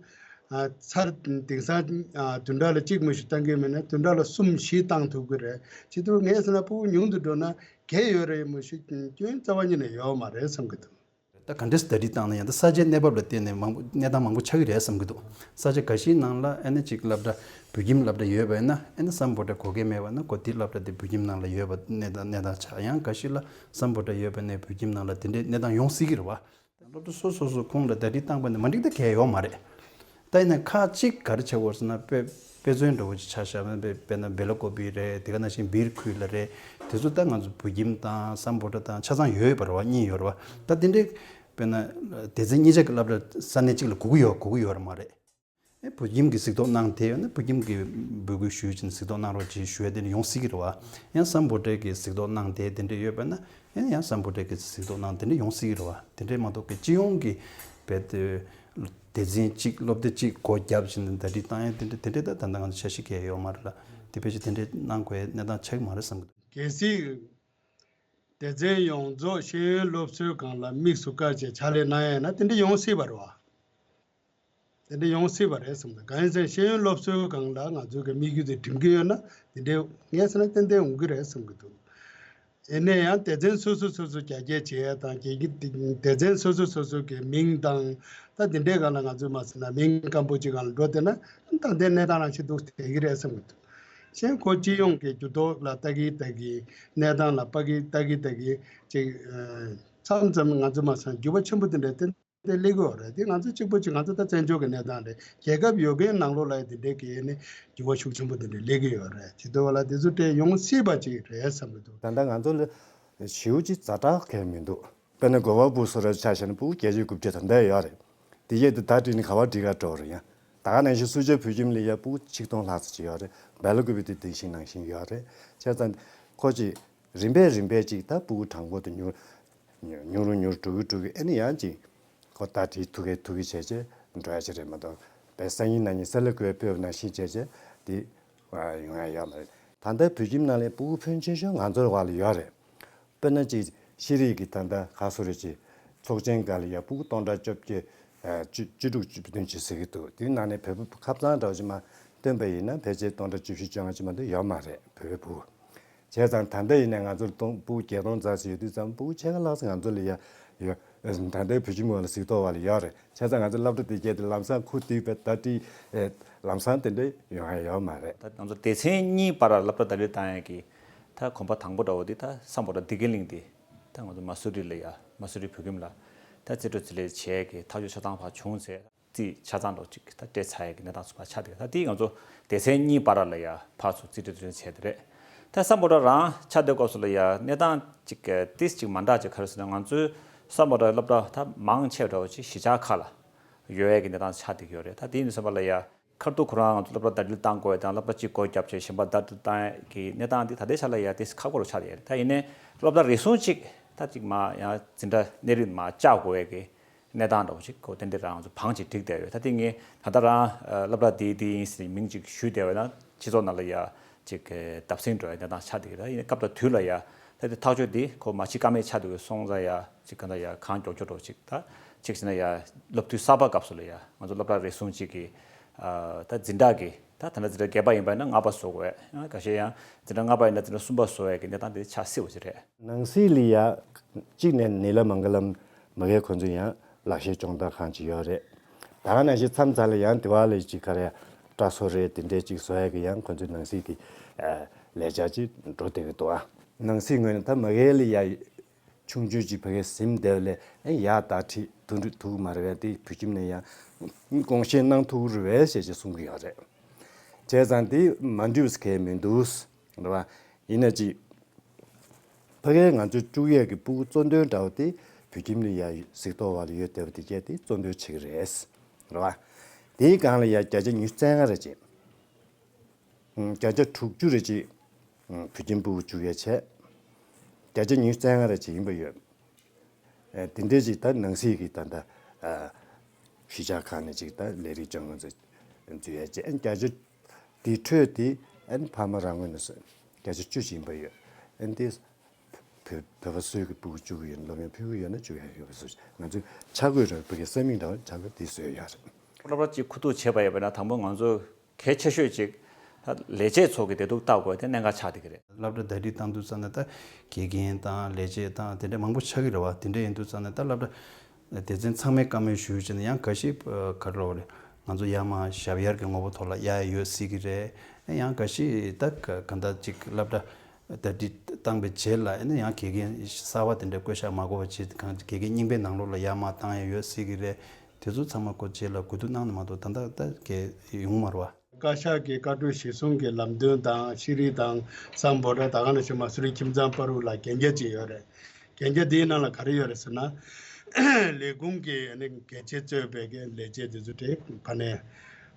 ཨ་ཚར་དེང་སང་ཨ་བདུན་ཕྲག་ལ་གཅིག་མ་གཏོགས་བཏང་གི་མེད་ན་བདུན་ཕྲག་ལ་གསུམ་བཞི་བཏང་ཐུབ་ཀྱི་རེད། བྱེད་དུས་ངས་ཟེར་ན་ཕྲུ་གུ་ཉུང་དུ་འགྲོ་ན་གལ་ཡོད་རེད་མ་གཏོགས་སྐྱོན་རྩ་བ་ཉིད་ནས་ཡོད་མ་རེད་བསམ་གྱི་འདུག། ད་ག་འདྲས་ཟླ་སྒྲིལ་བཏང་ན་ཡང་ད་ས་ཆའི་གནས་བབ་ལ་བརྟེན་ནས་མང་པོ་གནས་སྟངས་མང་པོ་ཆགས་ཀྱི་རེད་བསམ་གྱི་འདུག། ས་ཆ་འགའ་ཤས་ནང་ལ་ཨ་ནི་ཅིག་སློབ་གྲྭ་བོད་ཁྱིམ་སློབ་གྲྭ་ཡོད་པ་ཡིན་ན་ཨ་ནི་སམ་བྷོ་ཊ་དགོས་གལ་མེད་པ་ན་གོ་དེ་སློབ་གྲྭ་དེ་བོད་ཁྱིམ་ནང་ལ་ཡོད་པ་གནས་སྟངས་གནས་སྟངས་ཆགས། ཡང་འགའ་ཤས་ལ་སམ་བྷོ་ཊ་ཡོད་པ་ནས་བོད་ཁྱིམ་ནང་ལ་དེ་འདྲའི་གནས་སྟངས་ཡོང་སྲིད་ཀྱི་རེད་བ། སློབ་གྲྭ་སོ་སོ་སོ་ཁོངས་ལ་ཟླ་སྒྲིལ་བཏང་པ་ནི་མ་འགྲིག་ད་གལ་ཡོད་མ་རེད། ད་ཡིན་ན་ཁག་གཅིག་ག་རེ་ཆགས་ཀྱི་ཡོད་ཟེར་ན་དཔེ་དཔེ་མཚོན་འདྲ་བོ་ཅིག་ཆ་བཞག་ན་དཔེ་དཔེར་ན་སྦེ་ལ་ཀོ་པི་རེད། དེ་ག་ནང་བཞིན་སྦིར་ཁུལ་ལ་རེད། དེ་ཚོ་ད་ང་ཚོ་བོད་ཁྱིམ་དང་སམ་བྷོ་ཊ་དང་ཆ་ཚང་ཡོད་ཡོད་པ་རེད་བ། གཉིས་ཡོད་རེད་བ། ད་དེ་འདྲའི་དཔེར་ན་སྡེ་ཚན་གཉིས་ཆ་གི་སློབ་གྲྭ་ས་གནས་གཅིག་ལ་དགོས་ཀྱི་ཡོད་དགོས་ཀྱི་ཡོད་རེད་མ་རེད། ཨེ་བོད་ཁྱིམ་གྱི་གཟིགས་རྟོག་གནང་བསྡད་ཡོད་ན་བོད་ཁྱིམ་གྱི་འབོད་སྐུལ་ཞུས་ཅིང་གཟིགས་རྟོག་གནང་རོགས་ཅེས་ཞུ་ཡ་དེ་འདྲ་ཡོང་སྲིད་ཀྱི་རེད་བ། ཡང་སམ་བྷོ་ཊ་གི་གཟིགས་རྟོག་གནང་བསྡད་དེ་འདྲ་ཡོད་པ་ན་ཡང་ཡང་སམ་བྷོ་ཊ་གི་གཟིགས་རྟོག་གནང་དེ་འདྲ་ཡོང་སྲིད་ཀྱི་རེད་བ། དེ་འདྲའི་མ་གཏོགས་པའི་སྤྱི་ཡོངས་ཀྱི་བེད་སྡེ་ཚན་གཅིག་སློབ་སྡེ་གཅིག་སྒོ་བརྒྱབ་བཞིན་དུ་ཟླ་སྒྲིལ་བཏང་ཡ་དེ་འདྲ་དེ་འདྲ་ད་ད་ལྟ་ང་ཚོ་འཆར་གཞི་གང་ཡང་ཡོད་མ་རེད་ལ། དེ་ཕལ་ཆེར་དེ་འདྲ་གནང་དགོས་ཡ་གནས་སྟངས་ཆགས་ཀྱི་མ་རེད་བསམ་གྱི་འདུག། གལ་སྲིད། སྡེ་ཚན་ཡོངས་རྫོགས་ཤེས་ཡོན་སློབ་གསོའི་སྒང་ལ་དམིགས་སུ་བཀར་བྱས་ཕྱག་ལས་གནང་ཡ་ཡིན་ན་དེ་འདྲ་ཡོང་སྲིད་པ་རེད་བ། དེ་འདྲ་ཡོང་སྲིད་པ་རེད་བསམ་གྱི་འདུག། གང་ཡིན་ཟེར་ན་ཤེས་ཡོན་སློབ་གསོའི་སྒང་ལ་ང་ཚོའི་གི་དམིགས་ཡུལ་དེ་འགྲིམ་གྱི་ཡོད་ན་དེ་འདྲའི་ངས་ཟེར་ན་ཏན་ཏན་འོང་གི་རེད་བསམ་གྱི་འདུག། ཡིན་ན་ཡང་སྡེ་ཚན་སོ་སོ་སོ་སོ་རྒྱ་སྐྱེད་བྱེད་ཡ་དང་རྒྱ་སྐྱེད་སྡེ་ཚན་སོ་སོ་སོ་སོ་གི་མིང་དང་ད་དེ་འདྲའི་སྒང་ལ་ང་ཚོས་མ་ཟེར་ན་མིང་སྐམ་པོ་ཅིག་སྒང་ལ་འགྲོ་བསྡད་ན་ད་ལྟའི་གནས་སྟངས་རང་བཞིན་འདུག་བསྡད་ཀྱི་རེད་བསམ་གྱི་འདུག། གཞན་ཁོ་སྤྱི་ཡོངས་ཀྱི་འགྱུར་ལྡོག་ལ་ལྟ་གི་ལྟ་གི་གནས་སྟངས་ལ་ལྟ་གི་ལྟ་གི་ལྟ་གི་ཅིག་མཚམས་མཚམས་ང་ཚོས་མ་ཟེར་ན་འགྱུར་བ་ཆེན་པོ་དེ་འདྲ་ཏན་ཏན་སླེབས་ཀྱི་ཡོད་རེད། དེ་ང་ཚོ་གཅིག་པོ་གཅིག་ང་ཚོ་ད་བཙན་བྱོལ་གྱི་གནས་སྟངས་རེད། རྒྱལ་ཁབ་ཡོད་མཁན་ནང་ལོགས་ལ་ཡང་དེ་འདྲའི་གི་ནི་འགྱུར་བ་ཤུགས་ཆེན་པོ་དེ་འདྲ་སླེབས་ཀྱི་ཡོད་རེད། དེ་འདྲ་བ་ལ་དེ་ཚོ་དེ་ཡོང་སྲིད་པ་ཅིག་རེད་བསམ་གྱི་འདུག། ད་ལྟ་ང་ཚོ་ལ་ཞེ་པོ་ཅིག་ཛ་དྲག་གང་ཡང་མི་འདུག། དཔེར་ན་གོ་བ་སྦུག་སོགས་ར་ཆ་བཞག་ན་སྤུ་གུ་བརྒྱད་ཅུ་དགུ་བཅུ་ད་ལྟ་ཡོད་རེད། དེ་གས་དེ་ད་བྲིས་ནས་ག་བ་བྲིས་ག་འགྲོ་རེད་ཡ། ད་ག་ནང་བཞིན་སུ་ཇཱ་བོད་ཁྱིམ་ལ་ཡ་སྤུ་གུ་ཆིག་སྟོང་ལྷག་ཙམ་ཅིག་ཡོད་རེད། སྦེ་ལ་ཀོ་པི་དེ་དེ་བཞིན་ནང་བཞིན་ཡོད་རེད། བྱས་ཙང་ཁོ་ཅིག་རིམ་པས་རིམ་པས་ཅིག་ད་སྤུ་གུ་གྲངས་འབོར་དེ་ཉུང་ཉུང་རུ་ཉུང་རུ་འགྲོ་གི་འགྲོ་གི་ཨེ་ནི་ཡང་ཅིག་ཁོ་ད་བྲིས་ཐུག་གི་ཐུག་གི་བྱས་བྱས་འགྲོ་ཡ་ཅིག་རེད་མ་གཏོགས་བས་སང་ཉིན་གནངས་ཉིན་གསེར་ལ་བཀོད་སྤོས་པ་ནང་བཞིན་བྱས་བྱས་དེ་ཡོང་ཡ་ཡོད་མ་རེད། ད་ལྟ་བོད་ཁྱིམ་ནང་ལ་སྤུ་གུ་ཕོན་ཆེ་ཤོས་ང་ཚོའི་བར་ལ་ཡོད་རེད། དཔེར་ན་ཅིག་ཤེས་རིག་གི་ད་ལྟ་ག་སོ་རེ་ཅིག་ཚོགས་ཆེན་སྒང་ལ་ཡ་སྤུ་གུ་སྟོང་ཕྲག་བཅོ་བརྒྱད་ཨ་བཅུ་བཅུ་དྲུག་བཅུ་བདུན་ཅིག་ཟེར་གྱི་འདུག། དེའི་ནང་ནས་བོད་པ་ཁ་གཙང་འདྲ་བོ་ཅིག་མར་བཏོན་པ་ཡིན་ན་ཕལ་ཆེར་སྟོང་ཕྲག་བཅུ་བཞི་བཅོ་ལྔ་ཅིག་མ་གཏོགས་ཡོད་མ་རེད་བོད་པའི་སྤུ་གུ། བྱས་ཙང་ད་ལྟ་ཡིན་ན་ང་ཚོར་སྟོང་སྤུ་གུ་བརྒྱད་སྟོང་ཙམ་ཞིག་ཡོད་དུས་ཙམ་སྤུ་གུ་ཕྱེད་ཀ་ལྷག་ཙམ་ང་ཚོ་ལ་ཡ་ཡོད། ད་ལྟའི་བོད་ཁྱིམ་འོག་ལ་གཟིགས་རྟོག་འོག་ལ་ཡོད་རེད། བྱས་ཙང་ང་ཚོ་སློབ་གྲྭ་དེ་བརྒྱད་དེ་ལམ་སང་ཁུ་བསྡུས་པའི་ད་བྲིས་ལམ་སང་དེ་འདྲ་ཡོང་ཡ་ཡོད་མ་རེད། ད་ང་ཚོ་སྡེ་ཚན་གཉིས་བར་ལ་སློབ་གྲྭ་ཟླ་སྒྲིལ་བཏང་ཡས་ཀྱི་ད་གོམ་པ་དང་པོ་འདྲ་བོ་འདི་ད་སམ་བྷོ་ཊ་བདེ་སྐྱིད་གླིང་འདི་ད་ང་ཚོ་མ་སུ་རི་ལ་ཡ་མ་སུ་རི་བོད་ཁྱིམ་ལ་ད་རྩིས་སྤྲོད་རྩིས་ལེན་བྱས་ཀྱི་ཐག་གཅོད་ཆ་ཚང་ཕར་བྱུང་ཚེ་རྩིས་ཆ་ཚང་འདྲ་བོ་ཅིག་ད་སྤྲད་ཚར་ཡས་ཀྱི་གནས་སྟངས་སུ་ཕར་ཆགས་བསྡད་ཀྱི། ད་འདི་ང་ཚོ་སྡེ་ཚན་གཉིས་བར་ལ་ཡ་ཕར་ཚུར་རྩིས་སྤྲོད་རྩིས་ལེན་བྱས་དེ་རེད། ད་སམ་བྷོ་ཊ་རང་ཆགས་བསྡད་སྐབས་སུ་ལ་ཡ་གནས་སྟངས་ཅིག་ཏིས་ཅིག་མ་འདྲ་ཅིག་ག་རེ་ཟེར་ན་ང་ཚོའི་སམ་བྷོ་ཊ་སློབ་གྲྭ་ད་མང་ཆེ་བ་འདྲ་བོ་ཅིག་གཞིས་ཆགས་ཁག་ལ་ཡོད་ཡས་ཀྱི་གནས་སྟངས་ཆགས་བསྡད་ཀྱི་ཡོད་རེད། ད་དེ་ཡིན་དུས་ཙམ་པ་ལ་ཡ་ཁར་ཐུག་ཁོ་རང་ང་ཚོ་སློབ་གྲྭ་ཟླ་སྒྲིལ་བཏང་དགོས་ཡས་དང་སློབ་གྲྭ་གཅིག་སྒོ་བརྒྱབ་བྱས་གཞན་པ་ཟླ་སྒྲིལ་བཏང་ཡས་ཀྱི་གནས་སྟངས་འདི་ད་ལྟའི་ཆ་ལ་ཡ་ཏིས་ཁག་པོ་རུ་ཆགས་བསྡད་ཡོད་རེད། ད་ཡིན་ནའི་སློབ་གྲྭ་རེ་ཟུང་ཅིག་ད་ཅིག་མ་ཡང་འཛིན་གྲྭ་གནས་རིམ་མ་བཅག་དགོས་ཡས་ཀྱི་གནས་སྟངས་འདྲ་བོ་ཅིག་གོ་ཏན་ཏན་རང་ཚོ་བང་ཅིག་བསྒྲིགས་བསྡད་ཡོད། ད་དེ་ངས་ད་ལྟ་རང་སློབ་གྲྭ་འདི་འདི་ཡིན་ཟེར་མིང་ཅིག་ཞུས་བསྡད་པ་ན་སྤྱི་ཚོགས་ནང་ལ་ཡ་ཅིག་བརྡབ་གསིག་འགྲོ་ཡ་གནས་སྟངས་ཆགས་བསྡད་ཀྱི་རེད། ཡིན་ནའི་སྐབས་དང་དུས་ལ་ཡ་ད་དེ་ཐག་གཅོད་འདི་ཁོ་མ་བྱེད་ཀ་མེད་ཆགས་འདུག་གི་སོང་ཙང་ཡ་ཅིག་ག་འདྲ་ཡ་གང་མགྱོགས་མགྱོགས་འགྲོ་ཅིག་ད་ཅིག་ཟེར་ན་ཡ་སློབ་དུས་གསར་པ་སྐབས་སུ་ལ་ཡ་ང་ཚོ་སློབ་གྲྭ་རེ་ཟུང་ཅིག་གི་ད་འཛིན་གྲྭ་གི་ད་ད་ལྟ་འཛིན་གྲྭ་བརྒྱད་པ་ཡིན་པ་ན་ལྔ་པ་བཟོ་དགོས། ཁ་ཤས་ཡང་འཛིན་གྲྭ་ལྔ་པ་ཡིན་ན་འཛིན་གྲྭ་གསུམ་པ་བཟོ་ཡ་གི་གནས་སྟངས་དེ་ཆགས་སྲིད་པ་ཞིག་རེད། ནང་སྲིད་ལ་ཡ་གཅིག་ནས་ནི་ལ་མང་ག་ལམ་མ་གིའི་ཁོ་ཚོ་ཡང་ལག་ཤེས་སྦྱོང་བརྡར་ཁང་ཅིག་ཡོད་རེད། ད་ག་ནང་བཞིན་མཚམས་མཚམས་ལ་ཡང་དེ་བ་ལ་ཅིག་ག་རེ་སྐྲ་བཟོ་རེད་དེ་འདྲས་ཅིག་བཟོ་ཡ་གི་ཡང་ཁོ་ཚོའི་ནང་སྲིད་ཀྱི་ལས་འཆར་ཅིག་འགྲོ་བསྡད་ཀྱི་འདུག་ཨ། ནང་སྲིད་ངོས་ནས་ད་མ་གིའི་ལ་ཡ་ཆུང་ཆུང་ཅིག་ཕ་གིར་ཟིན་བསྡད་པ་ལས་ཡག་ད་ཁྲིད་ཐུག་ཐུག་མ་རེད་པས། དེ་བོད་ཁྱིམ་ནས་ཡང་དགོངས་བཞེས་གནང་ཐུབ་ཀྱི་རེད་པས་ཞེས་ཅིག་གསུང་གི་ཡོད་རེད། བྱས་ཙང་དེ་མ་འགྲིག་པ་གང་ཡང་མི་འདུག་རེད་པ། ཡིན་ན་ཅིག་ཕ་གིར་ང་ཚོ་བཅུག་ཡས་ཀྱི་སྤུ་གུ་གཙོ་འདོན་འདྲ་བོ་དེ་བོད་ཁྱིམ་ནས་ཡ་གཟིགས་རྟོག་འོག་ལ་ཡོད་བསྡད་པ་དེ་གས་དེ་གཙོ་འདོན་བྱེད་ཀྱི་རེད། རེད་པ། དེའི་སྒང་ལ་ཡ་བརྒྱ་ཆ་ཉི་ཤུ་རྩ་ལྔ་རེ་བྱས། བརྒྱ་ཆ་དྲུག་ཅུ་རེ་ཅིག་བོད་ཁྱིམ་སྤུ་གུ་བཅུག་ཡས་བྱས། བརྒྱ་ཆ་ཉི་ཤུ་རྩ་ལྔ་རེ་ཅིག་ཡིན་པ་ཡོད། དེ་འདྲས་ཅིག་ད་ནང་སྲིད་ཀྱི་ད་ལྟ་གཞིས་ཆགས་ཁག་ནས་ཅིག་ད་ལས་རིགས་སྦྱོང་ཁང་ཚོ་འཛུལ་ཡས་བྱས། བརྒྱ་ཆ་དེ་འཕྲོས་དེ་ ཨ་ནི་ཕ་མ་རང་ངོས་ནས་བརྒྱ་ཆ་བཅུ་ཡིན་པ་ཡོད། ཨ་ནི་དེ་བོད་བོད་པ་སུ་གི་སྤུ་གུ་བཅུག་གི་ཡོད་ན། སློབ་ཡོན་ཕུལ་གི་ཡོད་ན་བཅུག་ཡ་ཡོད་པ་བཟོ། ང་ཚོས་ཆ་བགོས་རང་བོད་ཀྱི་ས་མིང་དང་ཆ་བགོས་དེ་བཟོས་ཡོད་རེད། སློབ་གྲྭ་གཅིག་ཁུ་བསྡུ་བྱས་པ་ཡིན་པ་ན། དང་པོ་ང་ཚོ་གལ་ཆེ་ཤོས་གཅིག་ད་ལས་བྱེད་ཚོ་གི་བདེ་སྡུག་བལྟ་དགོས་དེ་གནད་འགག་ཆགས་བསྡད་ཀྱི་རེད། སློབ་གྲྭ་ཟླ་སྒྲིལ་བཏང་དུས་ཙམ་ནས་ད་དགེ་རྒན་དང་ལས་བྱེད་དང་དེ་འདྲ་མང་པོ་ཆགས་ཀྱི་རེད་བ། དེ་འདྲ་ཡིན་དུས་ཙམ་ནས་ད་སློབ་གྲྭ་སྡེ་ཚན་ཚང་མས་བཀའ་མོལ་ཞུས་བྱས་ནས། ཡང་འགའ་ཞིག་ཨ་ག་རེ་ལབ་དགོས་རེད། ང་ཚོ་ཡར་མར་ཞབས་གཡར་གྱི་ངོ་བོ་ཐོག་ལ་གཡར་ཡོད་སྲིད་ཀྱི་རེད། ཡང་འགའ་ཞིག་ད་ག་གང་ལྟར་ཅིག་སློབ་གྲྭ་ཟླ་སྒྲིལ་བཏང་པའི་རྗེས་ལ་ཨ་ནི་ཡང་དགེ་རྒན་གསར་བ་དེ་འདྲ་བསྐོ་བཞག་མ་དགོས་པ་བྱས། གང་དགེ་རྒན་རྙིང་པའི་ནང་ལོགས་ལ་ཡར་མར་བཏང་ཡ་ཡོད་སྲིད་ཀྱི་རེད། དེ་ཚོ་ཚང་མ་སྐོར་རྗེས་ལ་གོ་བསྡུར་གནང་ནས་མ་གཏོགས་ད་ལྟ་ད་གས་ཡོང་མ་རེད་བ། བཀའ་ཤག་གི་བཀའ་འཁྲོལ་གཞིར་བཟུང་གི་ལམ་སྟོན་དང་ཤེས་རིག་དང་སམ་བྷོ་ཊ། ད་ག་ནང་བཞིན་མ་སུ་རི་ཁྱིམ་ཚང་བར་དུ་ལ་གན་རྒྱ་ཅིག་ཡོད་རེད། གན་རྒྱ་འདིའི་ནང་ལ་ག་རེ་ཡོད་རེད་ཟེར་ན། ལས་ཁུངས་ཀྱི་ཨ་ནི་གལ་ཆེ་གཙོས་པའི་གི་ལས་བྱེད་འདི་ཚོ་དེ་ཕ་ནས་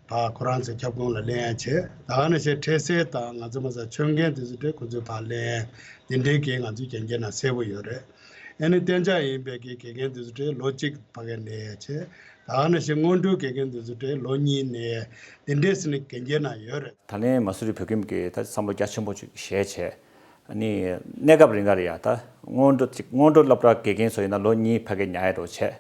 ཕ་ཁོ་རང་ཚོའི་ཁྱབ་ཁོངས་ལ་ལེན་ཡ་བྱེད། ད་ག་ནང་བཞིན་འཕྲལ་སེལ་དང་ང་ཚོ་མ་ཟ་ཆོད་མཁན་འདི་ཚོ་དེ་ཁོ་ཚོས་ཕར་ལེན་ཡ། འདི་འདྲའི་གི་ང་ཚོའི་གན་རྒྱ་ནང་གསལ་པོ་ཡོད་རེད། ཨ་ནི་གཏན་འཇགས་ཡིན་པའི་གི་དགེ་རྒན་འདི་ཚོ་དེ་ལོ་གཅིག་ཕ་གི་ལེན་ཡ་བྱེད། ད་ག་ནང་བཞིན་སྔོན་འགྲོའི་དགེ་རྒན་འདི་ཚོ་དེ་ལོ་གཉིས་ལེན་ཡ། འདི་འདྲའི་ཟེར་ནས་གན་རྒྱ་ནང་ཡོད་རེད། ད་ལན་མ་སུ་རི་བོད་ཁྱིམ་གྱིས་ད་བསམ་བློ་རྒྱ་ཆེན་པོ་ཅིག་བཞེས་བྱས། ཨ་ནི་གནས་སྐབས་རིང་ག་ལ་ཡ་ད་སྔོན་འགྲོ་ཅིག་སྔོན་འགྲོ་སློབ་གྲྭ་དགེ་རྒན་ཚོ་ཡིན་ན་ལོ་གཉིས་ཕ་གི་ཉར་ཡ་འདྲ་བྱས།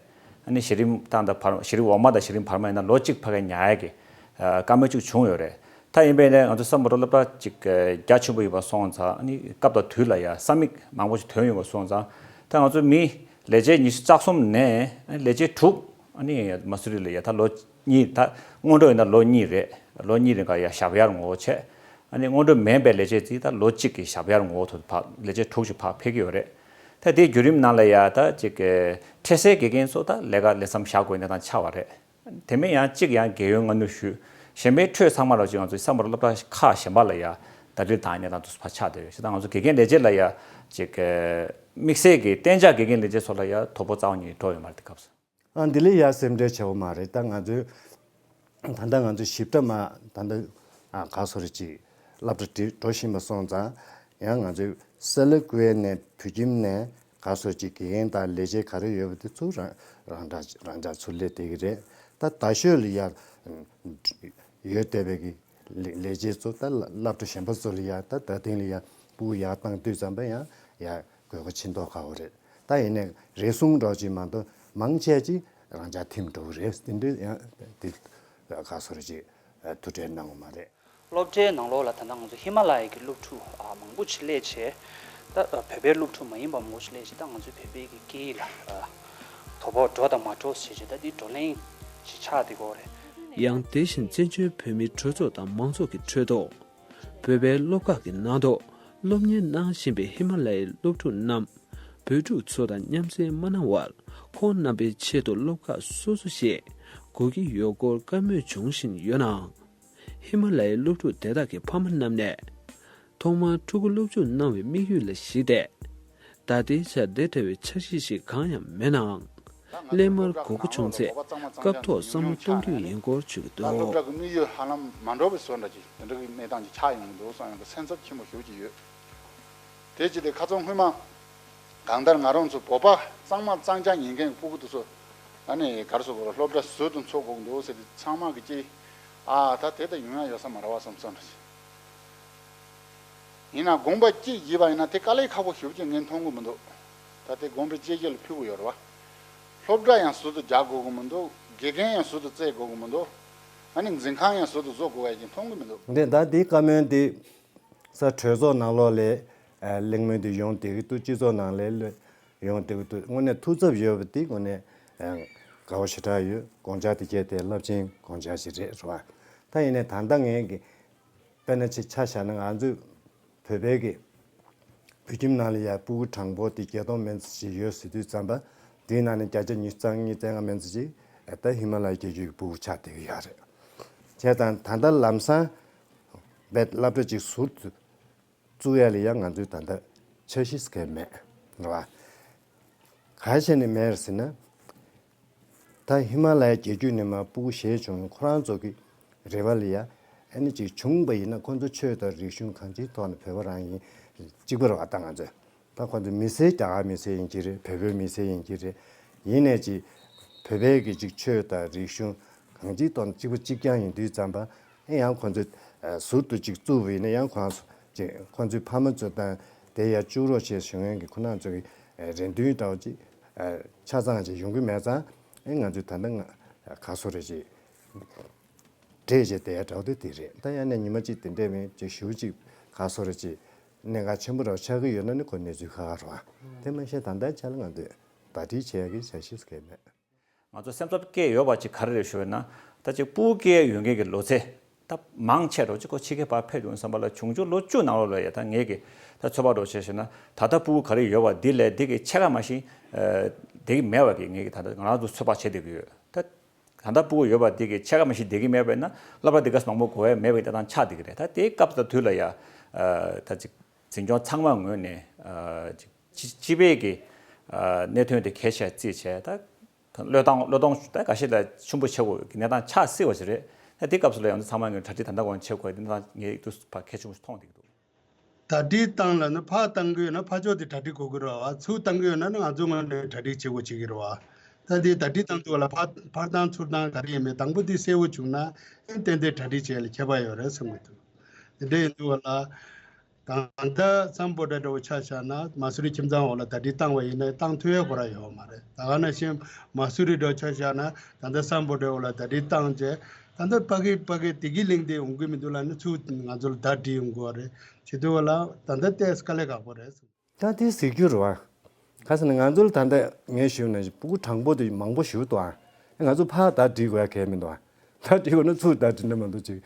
ཨ་ནི་གཞི་རིམ་ཏང་དང་བར། གཞི་རིམ་འོག་མ་དང་གཞི་རིམ་བར་མ་ཡིན་ན་ལོ་གཅིག་ཕ་གི་ཉར་ཡ་གི་ཨ་བཀའ་མོལ་ཅིག་བྱུང་ཡོད་རེད། ད་ཡིན་པས་ནས་ང་ཚོ་བསམ་བློ་སློབ་གྲྭ་ཅིག་རྒྱ་ཆེན་པོ་ཡིན་པ་སོང་ཙང་། ཨ་ནི་སྐབས་དང་དུས་ལ་ཡ་ས་མིག་མང་པོ་ཞིག་ཐོན་ཡོང་བ་སོང་ཙང་། ད་ང་ཚོ་མི་ལས་བྱེད་ཉི་ཤུ་རྩ་གསུམ་ནས་ལས་བྱེད་དྲུག་ཨ་ནི་མ་སུ་རི་ལ་ཡ་ད་ལོ་གཉིས། ད་སྔོན་འགྲོ་ཡིན་ན་ལོ་གཉིས་རེད། ལོ་གཉིས་རིང་ག་ཡ་ཞབས་གཡར་ངོ་བོ་བྱས། ཨ་ནི་སྔོན་འགྲོ་མིན་པའི་ལས་བྱེད་ཚོ་ད་ལོ་གཅིག་གི་ཞབས་གཡར་ངོ་བོ་ཐོག་ཕར་ལས་བྱེད་དྲུག་ཅིག་ཕར་ཕེབས་ཀྱི་ཡོད་རེད། ད་དེའི་བརྒྱུད་རིམ་ནང་ལ་ཡ་ད་ཅིག་གི་འཕྲལ་སེལ་དགེ་རྒན་ཚོ་ད་ལས་ཀ་ལས་མཚམས་བཞག་དགོས་གནས་སྟངས་ཆགས་པ་རེད། དེ་མིན་ཡང་གཅིག་ཡང་རྒས་ཡོལ་སྔ་སྣུར་ཞུས། གཞན་པའི་འཕྲོས་ཚང་མ་ལ་ཅིག་ང་ཚོའི་བསམ་བློ་སློབ་གྲྭ་ཁག་གཞན་པ་ལ་ཡ་ད་རེས་དང་གནས་སྟངས་དུས་སུ་ཕར་ཆགས་བསྡད་ཡོད། བྱས་ཙང་ང་ཚོ་དགེ་རྒན་ལས་བྱེད་ལ་ཡ་ཅིག་དམིགས་བསལ་གྱི་གཏན་འཇགས་དགེ་རྒན་ལས་བྱེད་ཚོ་ལ་ཡ་དོ་ཕོག་རྩ་བ་ཉིད་འགྲོ་ཡོད་མ་རེད། དེ་སྐབས་སུ། ཨ་འདི་ལས་ཡ་སེམས་ཁྲལ་བྱེད་དགོས་མ་རེད། ད་ང་ཚོའི་ད་ལྟ་ང་ཚོའི་ཞིབ་ཕྲ་མ་ད་ལྟ་ཨ་ག་སོ་རེ་ཅིག་སློབ་གྲྭ་འགྲོ་བཞིན་པ་སོང་ཙང་། ཡང་ང་ཚོའི་སེ་ལ་ཀུའེ་ནས་བོད་ཁྱིམ་ནས་ག་སོ་ཅིག་དགེ་རྒན་དང་ལས་བྱེད་ག་རེ་ཡོད་པ་དེ་ཚུར་རང་རང་འདྲ་རང་འདྲ་ཚུར་སླེབས་བསྡད་ཀྱི་རེད། ད་རྡ་ཤོད་ལ་ཡ་ཡོད་བསྡད་པའི་གི་ལས་ལས་བྱེད་ཚོ་ད་སློབ་གྲྭ་གཞན་པ་ཚོ་ལ་ཡ་ད་ད་ཐེངས་ལ་ཡ་སྤུ་གུ་ཡར་བཏང་དུས་ཙམ་པ་ཡང་ཡ་དགོས་མཁོ་ཆེ་མདོག་ཁ་པོ་རེད། ད་ཡིན་ནའི་རེ་ཟུང་འདྲ་ཅིག་མ་གཏོགས་མང་ཆེ་ཅིག་རང་འཇགས་ཐིམ་འགྲོ་གི་རེད། དེ་འདྲའི་ཡང་དེ་ག་སོ་རེ་ཅིག་ཐུགས་ཁྲལ་གནང་བ་མ་རེད། སློབ་གྲྭའི་ནང་ལོགས་ལ་ད་ལྟ་ང་ཚོ་ཧི་མ་ལ་ཡའི་གི་སློབ་ཕྲུག་ཨ་མང་པོ་ཅིག་སླེབས་བྱས། ད་བོད་པའི་སློབ་ཕྲུག་མ་ཡིན་པ་མང་པོ་ཅིག་སླེབས་བྱས། ད་ང་ཚོའི་བོད་པའི་གི་སྐད་ཡིག་ལ་ཨ་དོ་ཕོག་འགྲོ་དང་མ་འགྲོ་ཟེར་བྱས། ད་འདི་བགྲོ་གླེང་ཅིག་ཆགས་བསྡད་ཀྱི་ཡོད་རེད། ཡང་དེ་བཞིན་བཙན་བྱོལ་བོད་མིའི་གྲོས་ཚོགས་དང་མང་ཚོགས་ཀྱི་ཁྲོད་དུ། བོད་པའི་སློབ་ཁག་གི་ནང་དུ་སློབ་གཉེར་གནང་བཞིན་པའི་ཧི་མ་ལ་ཡའི་སློབ་ཕྲུག་རྣམས་བོད་ཕྲུག་ཚོ་དང་མཉམ་འཛོམས་མ་གནང་བར། ཁོང་རྣམ་པའི་ཆེད་དུ་སློབ་ཁག་སོ་སོ་ཞིག་དགོས་ཀྱི་ཡོད་སྐོར་བཀའ་མོལ་འབྱུང་བཞིན་ཡོད་ནའང་། ཧི་མ་ལ་ཡའི་སློབ་ཕྲུག་དེ་དག་གི་ཕ་མ་རྣམས་ནས། ཐོག་མར་ཕྲུ་གུ་སློབ་སྦྱོང་གནང་བའི་དམིགས་ཡུལ་ལ་གཞིགས་ཏེ། ད་ལྟའི་ཆར་དེ་འདྲ་བའི་འཆར་གཞི་ཞིག་གང་ཡང་མེད་ནའང་། སླད་མར་དགོས་མཁོ་བྱུང་ཚེ་སྐབས་ཐོག་བསམ་བློ་གཏོང་རྒྱུ་ཡིན་སྐོར་བརྗོད་ཀྱི་འདུག། སློབ་གྲྭ་གི་དམིགས་ཡུལ་ཧ་ལམ་མ་འགྲོ་བའི་བཟོ་འདྲ་ཅིག་དེ་འདྲ་གི་གནས་སྟངས་ཅིག་ཆགས་ཡོང་གི་འདུག་བསམ་ཡོང་གི་སེམས་འཚབ་ཆེན་པོ་ཞེ་པོ་ཅིག་ཡོད། དེ་ཅི་སྟེ་ཁ་སང་སྔོན་མ་གང་ལྟར་ང་རང་ཚོ་བོད་པ་གཙང་མ་གཙང་རྐྱང་ཡིན་མཁན་གྱི་སྤུ་གུ་དེ་ཚོ་ཨ་ནི་ག་རེ་ཟེར་དགོས་རེད། སློབ་གྲྭ་ཟུར་དུ་འཚོགས་དགོས་ཀྱི་འདུག་ཟེར་ཏེ་ཚང་མ་གི་ཅིག་ཨ་ད་དེ་ད་ཡོང་ཡ་ཡོད་ས་མ་རེད་བ་བསམ་བསམ་འདྲ་ཅིག་ཡིན་ན་དགོངས་པ་གཅིག་བཞེས་པ་ཡིན་ན་དེ་དཀའ་ལས་ཁག་པོ་ཞེ་པོ་ཅིག་ངས་མཐོང་གི་མི་འདུག། ད་དེ་དགོངས་པ་གཅིག་གཅིག་ལ་ཕུལ་གི་ཡོད་རེད་བ། སློབ་གྲྭ་ཡང་ཟུར་དུ་རྒྱག་དགོས་ཀྱི་མི་འདུག། དགེ་རྒན་ཡང་ཟུར་དུ་བཙལ་དགོས་ཀྱི་མི་འདུག། ཨ་ནི་འཛིན་ཁང་ཡང་ཟུར་དུ་བཟོ་དགོས་ཡ་ཅིག་མཐོང་གི་མི་འདུག། འདི་ད་འདི་བཀའ་མོལ་འདི་ས་གྲོས་ཚོགས་ནང་ལོགས་ལས་ཨ་གླེང་མོལ་འདི་ཡོང་བསྡད་ཀྱི་འདུག། སྤྱི་ཚོགས་ནང་ལས་ཡོང་བསྡད་ཀྱི་འདུག། དངོས་གནས་ཐུགས་འཚབ་ཡོད་པ་འདི་དངོས་གནས་ཨ་དགའ་པོ་ཞེ་དྲག་ཡོད། དགོངས་འཆར་འདི་བརྒྱད་དེ་རླབས་ཆེན་དགོངས་འཆར་ཞིག་རེད་རེད་བ། ད་ཡིན་ནའི་ད་ལྟ་ངས་ཀྱི་དཔེར་ན་ཆེ་ཆ་བཞག་ན་ང་ཚོས་བོད་པའི་གི་བོད་ཁྱིམ་ནང་ལ་ཡ་སྤུ་གུ་གྲངས་འབོར་དེ་བརྒྱད་སྟོང་མན་ཙམ་ཞིག་ཡོད་ཟེར་དུས་ཙམ་པ། དེའི་ནང་ནས་བརྒྱ་ཆ་ཉི་ཤུ་རྩ་གཉིས་རྩ་ལྔ་མན་ཙམ་ཞིག་ད་ཧི་མ་ལ་ཡའི་རྒྱལ་རྒྱུད་ཀྱི་སྤུ་གུ་ཆགས་བསྡད་ཀྱི་ཡོད་རེད། བྱས་ཙང་ད་ལྟ་ལམ་སང་བས་སློབ་གྲྭ་གཅིག་ཟུར་དུ་བཙུགས་ཡ་ལ་ཡ་ང་ཚོའི་ད་ལྟ་འཆར་གཞི་ཟེར་མཁན་མེད་རེད་བ། ག་རེ་བྱས་ནས་མེད་རེད་ཟེར་ན། ད་ཧི་མ་ལ་ཡའི་རྒྱལ་རྒྱུད་ནས་མར་སྤུ་གུ་བཞེས་བྱུང་། ཁོ་རང་ཚོ་གི་རེ་བ་ལ་ཡ་ཨ་ནི་ཅིག་བྱུང་བ་ཡིན་ན་ཁོ་ཚོ་ཆོས་དང་རིག་གཞུང་གང་ཅིའི་ཐོག་ནས་བོད་པ་རང་ཡིན་གཅིག་པ་རེད་བ། ད་ང་ཚོས་ད་ཁོ་ཚོ་མི་སེར་རྒྱ་གར་མི་སེར་ཡིན་གྱི་རེད། བོད་པའི་མི་སེར་ཡིན་གྱི་རེད། ཡིན་ནའི་ཅིག་བོད་པའི་གི་ཅིག་ཆོས་དང་རིག་གཞུང་གང་ཅིའི་ཐོག་ནས་གཅིག་པ་གཅིག་རྐྱང་ཡིན་དུས་ཙམ་པ། ཨེ་ཡང་ཁོ་ཚོས་ ཨ་ཟུར་དུ་ཅིག་བཙུགས་པ་ཡིན་ན་ཡང་ཁོང་ཚོ་ཅིག་ཁོང་ཚོའི་ཕ་མ་ཚོ་དང་དེ་ཡར་བཅུག་རོགས་བྱེད་ཞུ་མཁན་གྱི་ཁོ་རང་ཚོ་གི་ཨ་རེ་འདུན་འདྲ་བོ་ཅིག་ཨ་ཆ་ཚང་ཅིག་ཡོང་གི་མེད་ཙང་ཨེ་ང་ཚོས་ད་ལྟ་ང་ག་སོ་རེ་ཅིག་འདྲེས་བྱས་བསྡད་ཡ་འདྲ་བོ་དེ་དེ་རེད། ད་ཡང་ན་ཉི་མ་གཅིག་དེ་འདྲས་མིན་ཅིག་ཞུ་ཅིག་ག་སོ་རེ་ཅིག་གནད་འགག་ཆེན་པོ་འདྲ་བོ་ཆགས་ཀྱི་ཡོད་ན་ནི་ཁོ་གནས་ཚུལ་ཁག་ཁག་རེད་བ། དེ་མ་ཤེས་ད་ལྟའི་ཆ་ལ་ང་ཚོས་བརྡ་ཁྲིད་བྱེད་ཡ་གི་བྱ་གཞི་གལ་མེད། ང་ཚོ་སེམས་འཚབ་སྐྱེས་ཡོད་པ་ཅིག་ག་རེ་རེད་ཞུ་བས་ན། ད་ཅིག་ཕྲུ་གུ་སྐྱེ་ཡོང་མཁན་གྱི་ལོ་ཚད་ད་མང་ཆེ་འགྲོ་ཅིག་ཁོ་ཕྱི་རྒྱལ་ཕར་ཕེབས་ཡོང་བསམ་པ་ལ་བྱུང་ཆུང་ལོ་བཅུ་ནང་ལོགས་ལ་ཡ་ད་ངེད་ཀྱི་ད་ཚོད་དཔག་འགྲོ་བྱས་ཞུ་ན་ད་ལྟ་ཕྲུ་གུ་ག་རེ་ཡོད་པ་འདི་ལས་འདི་གི་ཕྱེད་ཀ་མ་ཤེས་བསྡད་ཀྱི་མེད་པ་གི་ངེད་ཀྱི་ད་ལྟ་ང་རང་ཚོ་ཚོད་དཔག་བྱེད་བསྡད་ཀྱི་ཡོད། ད་ད་ལྟ་ཕྲུ་གུ་ཡོད་པ་འདི་གི་ཕྱེད་ཀ་མ་ཤེས་བསྡད་ཀྱི་མེད་པས་ན་སློབ་གྲྭ་འདི་ག་ཚོད་མང་པོ་དགོས་ཡ་མེད་པའི་གནས་སྟངས་ཆགས་བསྡད་ཀྱི་རེད། ད་དེའི་སྐབས་དང་དུས་ལ་ཡ་ད་ཅིག་འཛིན་སྐྱོང་ཚང་མ་ངོས་ནས་ཅིག་སྤྱི་སྤྱི་པའི་གི་གནད་དོན་དེ་གལ་ཆེ་བརྩིས་བྱས་ད། བློས་བཏང་བློས་གཏོང་ད་འགའ་ཤས་ལ་ཆེན་པོ་བྱེད་དགོས་ཀྱི་གནས་སྟངས་ཆགས་སྲིད་པ་ཞིག་རེད། ད་དེ་སྐབས་སུ་ལ་ཡང་ཚང་མ་ངོས་གྲ་སྒྲིག་ད་ལྟ་གོང་བྱེད་དགོས་ཀྱི་གནས་སྟངས་ངས་དུས་ཕར་གལ་ཆེན་པོ་ཞིག་མཐོང་བསྡད་ཀྱི་འདུག་གྲ་སྒྲིག་བཏང་ལ་ནི་ཕར་བཏང་གི་ཡོད་ན་ཕར་ཕྱོགས་དེ་གྲ་སྒྲིག་དགོས་ཀྱི་རེད་བ། ཚུར་བཏང་གི་ཡོད་ན་ནི་ང་ཚོ་ངོས་ནས་གྲ་སྒྲིག་བྱེད་དགོས་བྱེད་ཀྱི་རེད་བ། ད་དེ་གྲ་སྒྲིག་བཏང་དུས་ལ་ཕར་ཕར་བཏང་ཚུར་བཏང་ག་རེ་ཡིན་མིན་དང་པོ་དེ་གསལ་བོ་བྱུང་ན་ཨེ་ཏན་ཏན་གྲ་སྒྲིག་བྱེད་ཡ་ལ་ཁྱད་པར་ཡོད་རེད་བསམ་གྱི་འདུག་དེ་འདྲ་ཡིན་དུས་ལ། ད་ལྟ་སམ་བྷོ་ཊ་འདྲ་བོ་ཆ་བཞག་ན་མ་སུ་རི་ཁྱིམ་ཚང་འོག་ལ་གྲ་སྒྲིག་བཏང་བ་ཡིན་ན་བཏང་ཐུབ་ཡ་ཁོ་རང་ཡོད་མ་རེད། ད་ག་ནང་བཞིན་མ་སུ་རི་འདྲ་བོ་ཆ་བཞག་ན་ད་ལྟ་སམ་བྷོ་ཊའི་འོག་ལ་གྲ་སྒྲིག་བཏང་རྗེས་ད་ལྟ་ཕ་གི་ཕ་གི་བདེ་སྐྱིད་གླིང་དེ་ཡོང་གི་མི་འདུག་ལབ་ན་ཚུར་ང་ཚོ་ལ་བརྡ་བྲིས་ཡོང་དགོས་པ་རེད། བྱེད་དུས་བ་ལ་ད་ལྟ་ཏོག་ཙམ་དཀའ་ལས་ཁག་པོ་རེད། ད་དེ་གཟིགས་རྒྱུ་རེད་བ། ག་ཟེར་ན་ང་ཚོ་ལ་ད་ལྟ་ངས་ཞུས་ན་ཕྲུ་གུ་གྲངས་འབོར་དེ་མང་པོ་ཞིག་འདུག་ཨ། ང་ཚོ་ཕར་བརྡ་བྲིས་དགོས་ཡ་གལ་མི་འདུག་ཨ། བརྡ་བྲིས་དགོས་ན་ཚུར་བརྡ་བྲིས་ན་མ་གཏོགས་ཅིག་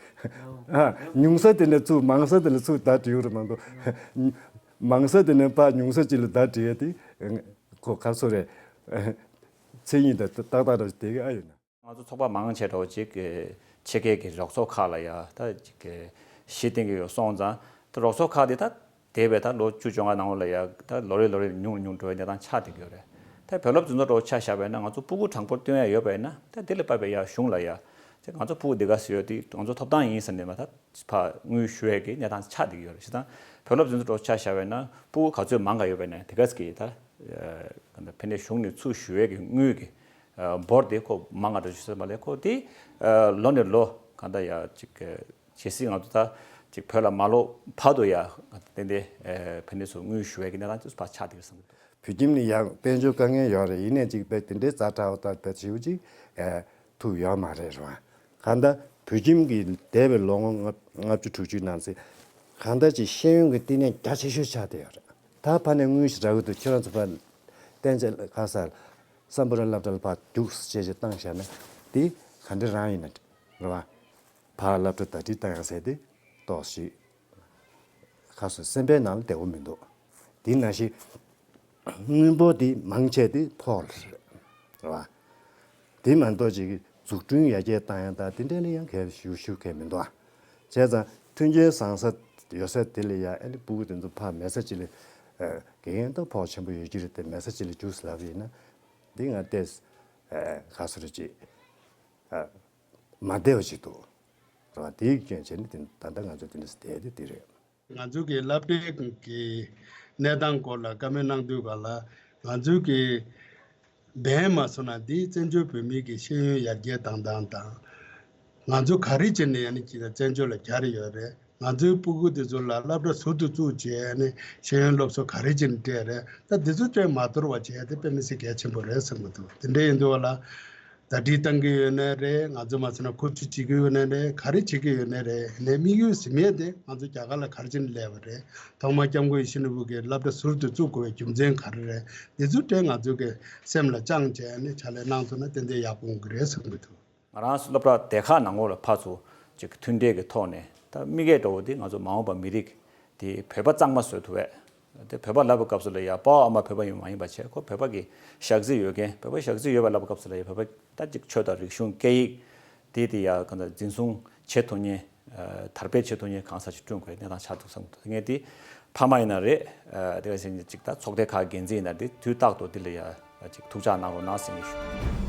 ཨ། ཉུང་ས་དེ་ནས་ཚུར་མང་ས་དེ་ལ་ཚུར་བརྡ་བྲིས་དགོས་རེད་མ་གཏོགས། མང་ས་དེ་ནས་ཕར་ཉུང་ས་ཅིག་ལ་བརྡ་བྲིས་ཡ་དེ། ཁོ་ག་སོ་རེད། མཚན་ཉིད་དང་ཏག་ཏག་འདྲ་བོ་དེ་གི་ཨ་ཡོད་ན། ང་ཚོ་ཚོགས་པ་མང་ཆེ་འདྲ་བོ་ཅིག་གི་ཕྱི་རྒྱལ་གྱི་རོགས་ཚོགས་ཁག་ལ་ཡ་ད་ཅིག་གི་གཞི་བཏིང་གི་ཡོད་སོང་ཙང་ད་རོགས་ཚོགས་ཁག་དེ་ད་འདས་པའི་ད་ལོ་བཅུ་བཅོ་ལྔ་ནང་ལ་ཡ་ད་ལོ་རེ་ལོ་རེ་ཉུང་ཉུང་འགྲོ་བའི་གནས་སྟངས་ཆགས་བསྡད་ཀྱི་ཡོད་རེད། ད་བོད་སློབ་སྤྱི་ཚོགས་འདྲ་བོ་ཆ་བཞག་པ་ཡིན་ན་ང་ཚོ་ཕྲུ་གུ་གྲངས་འབོར་བཏོན་ཡ་ཡོད་པ་ཡིན་ན་ད་དེ་ལ་དཔག་པའི་ཡ་གཞུང་ལ་ཡ་ད་ང་ཚོ་ཕྲུ་གུ་འདི་ག་ཟེར་ཡོད་དེ་ང་ཚོ་ཐོབ་ཐང་ཡིན་ཟེར་ནས་མ་ད་ཕར་དངུལ་ཞུ་ཡས་ཀྱི་གནས་སྟངས་ཆགས་བསྡད་ཀྱི་ཡོད་རེད། བྱས་ཙང་བོད་སློབ་སྤྱི་ཚོགས་འདྲ་བོ་ཆ་བཞག་པ་ཡིན་ན་ཕྲུ་གུ་ག་ཚོད་མང་ག་ཡོད་པ་ཡིན་ན་དེ་ག་ཟེར་གྱི་ད། ཨ་ཕན་ནས་གཞུང་ནས་ཚུར་ཞུ་ཡས་ཀྱི་དངུལ་གྱི་ཨ་འབོར་དེ་ཁོ་མང་ང་འདྲ་ཞུ་ས་མ་ལས་ཁོ་དེ་ཨ་ལོ་ནས་ལོ་གང་ལྟར་ཡ་ཅིག་གལ་སྲིད་ང་ཚོ་ད་ཅིག་བོད་ལ་མ་ལོག་བར་དུ་ཡ་ཏན་ཏན་ཨ་ཕན་ནས་ཚུར་དངུལ་ཞུ་ཡས་ཀྱི་གནས་སྟངས་ཅིག་ཕར་ཆགས་བསྡད་ཡོད་བསམ་གྱི་འདུག་བོད་ཁྱིམ་ནས་ཡང་དཔལ་འབྱོར་དཀའ་ངལ་ཡོད་རེད། ཡིན་ནའི་ཅིག་དཔེ་དེ་འདྲའི་ཛ་དྲག་པོ་ལྟར་དཔེ་ཞེ་པོ་ཅིག་ཨ་ཐུག་ཡོད་མ་རེད་རེད་བ། གང་ལྟར་བོད་ཁྱིམ་གྱི་འདས་པའི་ལོ་ངོ་ལྔ་ལྔ་བཅུ་དྲུག་ཅུའི་ནང་ཚེ་གང་ལྟར་ཅིག་ཤེས་ཡོན་གྱི་བསྟི་གནས་རྒྱ་ཆེ་ཤོས་ཆགས་བསྡད་ཡོད་རེད། ད་ཕ་ནས་དངུལ་ཞིག་རག་གི་འདུག་ཁྱེད་རང་ཚོ་ཕར་བསྟན་ཆེད་ལ་ཁ་སར་སམ་བྷོ་ཊ་སློབ་གྲྭ་ལ་ཕར་རྒྱུགས་ཟེར་བྱས་བཏང་བཞག་ན་དེ་ག་འདྲ་རང་ཡིན་ན་རེད་བ། ཕར་སློབ་གྲྭ་ཟླ་སྒྲིལ་བཏང་ཡག་ཟེར་དེ་ཏོག་ཞིག་ཁ་སོ་སེམས་པའི་ནང་ལ་བདེ་བོ་མི་འདུག་དེ་ནང་བཞིན་དངུལ་འབོར་དེ་མང་ཆེ་དེ་ཕོགས་རེད་བ། དེ་མ་གཏོགས་ཅིག་འཛུགས་སྐྲུན་ཡར་རྒྱས་བཏང་ཡག་དང་དེ་འདྲ་ལ་ཡང་གལ་ཞུ་ཞུ་གལ་མི་འདུག་ཨ། བྱས་ཙང་མཐུན་རྐྱེན་བཟང་ས་ཡོད་ས་དེ་ལ་ཡང་ཨ་ནི་ཕྲུ་གུ་དེ་ཚོ་ཕར་མེད་ས་ཅིག་ལ་ཨ་དགེ་རྒན་དང་ཕོགས་ཆེན་པོ་ཡོད་ཀྱི་རེད་དེ་མེད་ས་ཅིག་ལ་རྒྱུགས་ལབ་ཡིན་ན་འདི་ང་ཏོག་ཙམ་ཨ་ག་ཟེར་ཅིག་ཨ་མ་བདེ་བ་ཅིག་འདུག་རེད་བ། དེའི་རྐྱེན་བྱས་ནས་དེ་ད་ལྟ་ང་ཚོ་དེ་འདྲ་བསྡད་དེ་དེ་རེད། ང་ཚོ་གི་སློབ་གྲྭའི་གི་གནས་སྟངས་སྐོར་ལ་བཀའ་མོལ་གནང་དུས་ག་ལ་ང་ཚོ་གི་འབད་མ་སོང་ན་འདི་བཙན་བྱོལ་བོད་མིའི་གི་ཤེས་ཡོན་ཡར་རྒྱས་བཏང་སྟངས་དང་། ང་ཚོ་ག་རེ་བྱས་ནས་ཡང་ནི་ཅིག་བཙན་བྱོལ་ལ་གྱར་ཡོད་རེད། ང་ཚོའི་སྤུ་གུ་དེ་ཚོ་ལ་སློབ་གྲྭ་ཟུར་དུ་བཙུགས་བྱས་ནས་ཤེས་ཡོན་སློབ་གསོ་ག་རེ་བྱས་ནས་སྤྲད་རེད། ད་འདི་ཚོ་སྤྲད་མ་དོར་བ་བྱས་ཏེ་དཔེ་མི་སྲིད་གལ་ཆེན་པོ་རེད་བསམ་གྱི་འདུག་དེ་འདྲ་ཡིན་དུས་བ་ལ། ཟླ་སྒྲིལ་བཏང་གི་ཡོད་ནའི་རེད། ང་ཚོ་མ་ཚད་ན་འཁོར་སྐྱོད་བྱེད་ཀྱི་ཡོད་ནའི་རེད། ག་རེ་བྱེད་ཀྱི་ཡོད་ནའི་རེད། ནས་དམིགས་ཡུལ་ཟིན་མེད་དེ་ང་ཚོ་རྒྱ་གར་ལ་ག་རེ་བྱས་ནས་སླེབས་པ་རེད། ཐོག་མར་སྐྱབས་མགོན་ཡིད་བཞིན་ནོར་བུ་གིས་སློབ་གྲྭ་ཟུར་དུ་བཙུགས་དགོས་པའི་རྒྱུ་མཚན་ག་རེ་རེད། འདི་ཚོ་དེ་ང་ཚོ་གི་སེམས་ལ་བཅངས་བྱས་ནས་ཕྱག་ལས་གནང་ཐུབ་ན་ཏན་ཏན་ཡག་པོ་འོང་གི་རེད་བསམ་གྱི་འདུག་ང་རང་ཚོ་སློབ་གྲྭ་སྡེ་ཁག་ནང་ལོགས་ལ་ཕར་ཚུར་ཅིག་མཐུན་འབྲེལ་གྱི་ཐོག་ནས་ད་དམིགས་ཡུལ་འདྲ་བོ་དེ་ང་ཚོ་མ་འོངས་པ་མི་རིགས་དེ་བོད་པ་གཙང་མ་བཟོ་ཐུབ་པས། དེ་བོད་པ་ལབ་པའི་སྐབས་སུ་ལ་ཡ་ཕ་ཨ་མ་བོད་པ་ཡིན་མ་ཡིན་པ་བྱས་ཁོ་བོད་པ་གི་ཞག་རྩི་ཡོད་མཁན་བོད་པ་ཞག་རྩི་ཡོད་པ་ལབ་པའི་སྐབས་སུ་ལ་ཡ་བོད་པ་ད་ཅིག་ཆོས་དང་རིག་གཞུང་སྐད་ཡིག་དེ་དེ་ཡ་གང་ལྟར་འཛིན་བཟུང་བྱེད་ཐུབ་མཁན། དར་སྤེལ་བྱེད་ཐུབ་མཁན་གང་ས་ཅིག་བསྐྲུན་དགོས་གནས་སྟངས་ཆགས་འདུག་བསམ་གྱི་འདུག་ངས་དེ་ཕ་མ་ཡིན་ན་རེད། དེ་ག་ཟེར་ཅིག་ད་ཚོགས་སྡེ་ཁག་འགན་འཛིན་ཡིན་ན་དེ་དུས་རྟག་ཏུ་དེ་ལ་ཡ་ཅིག་ཐུགས་ཅག་གནང་རོགས་གནང་ཟེར་ནས་ཞུ།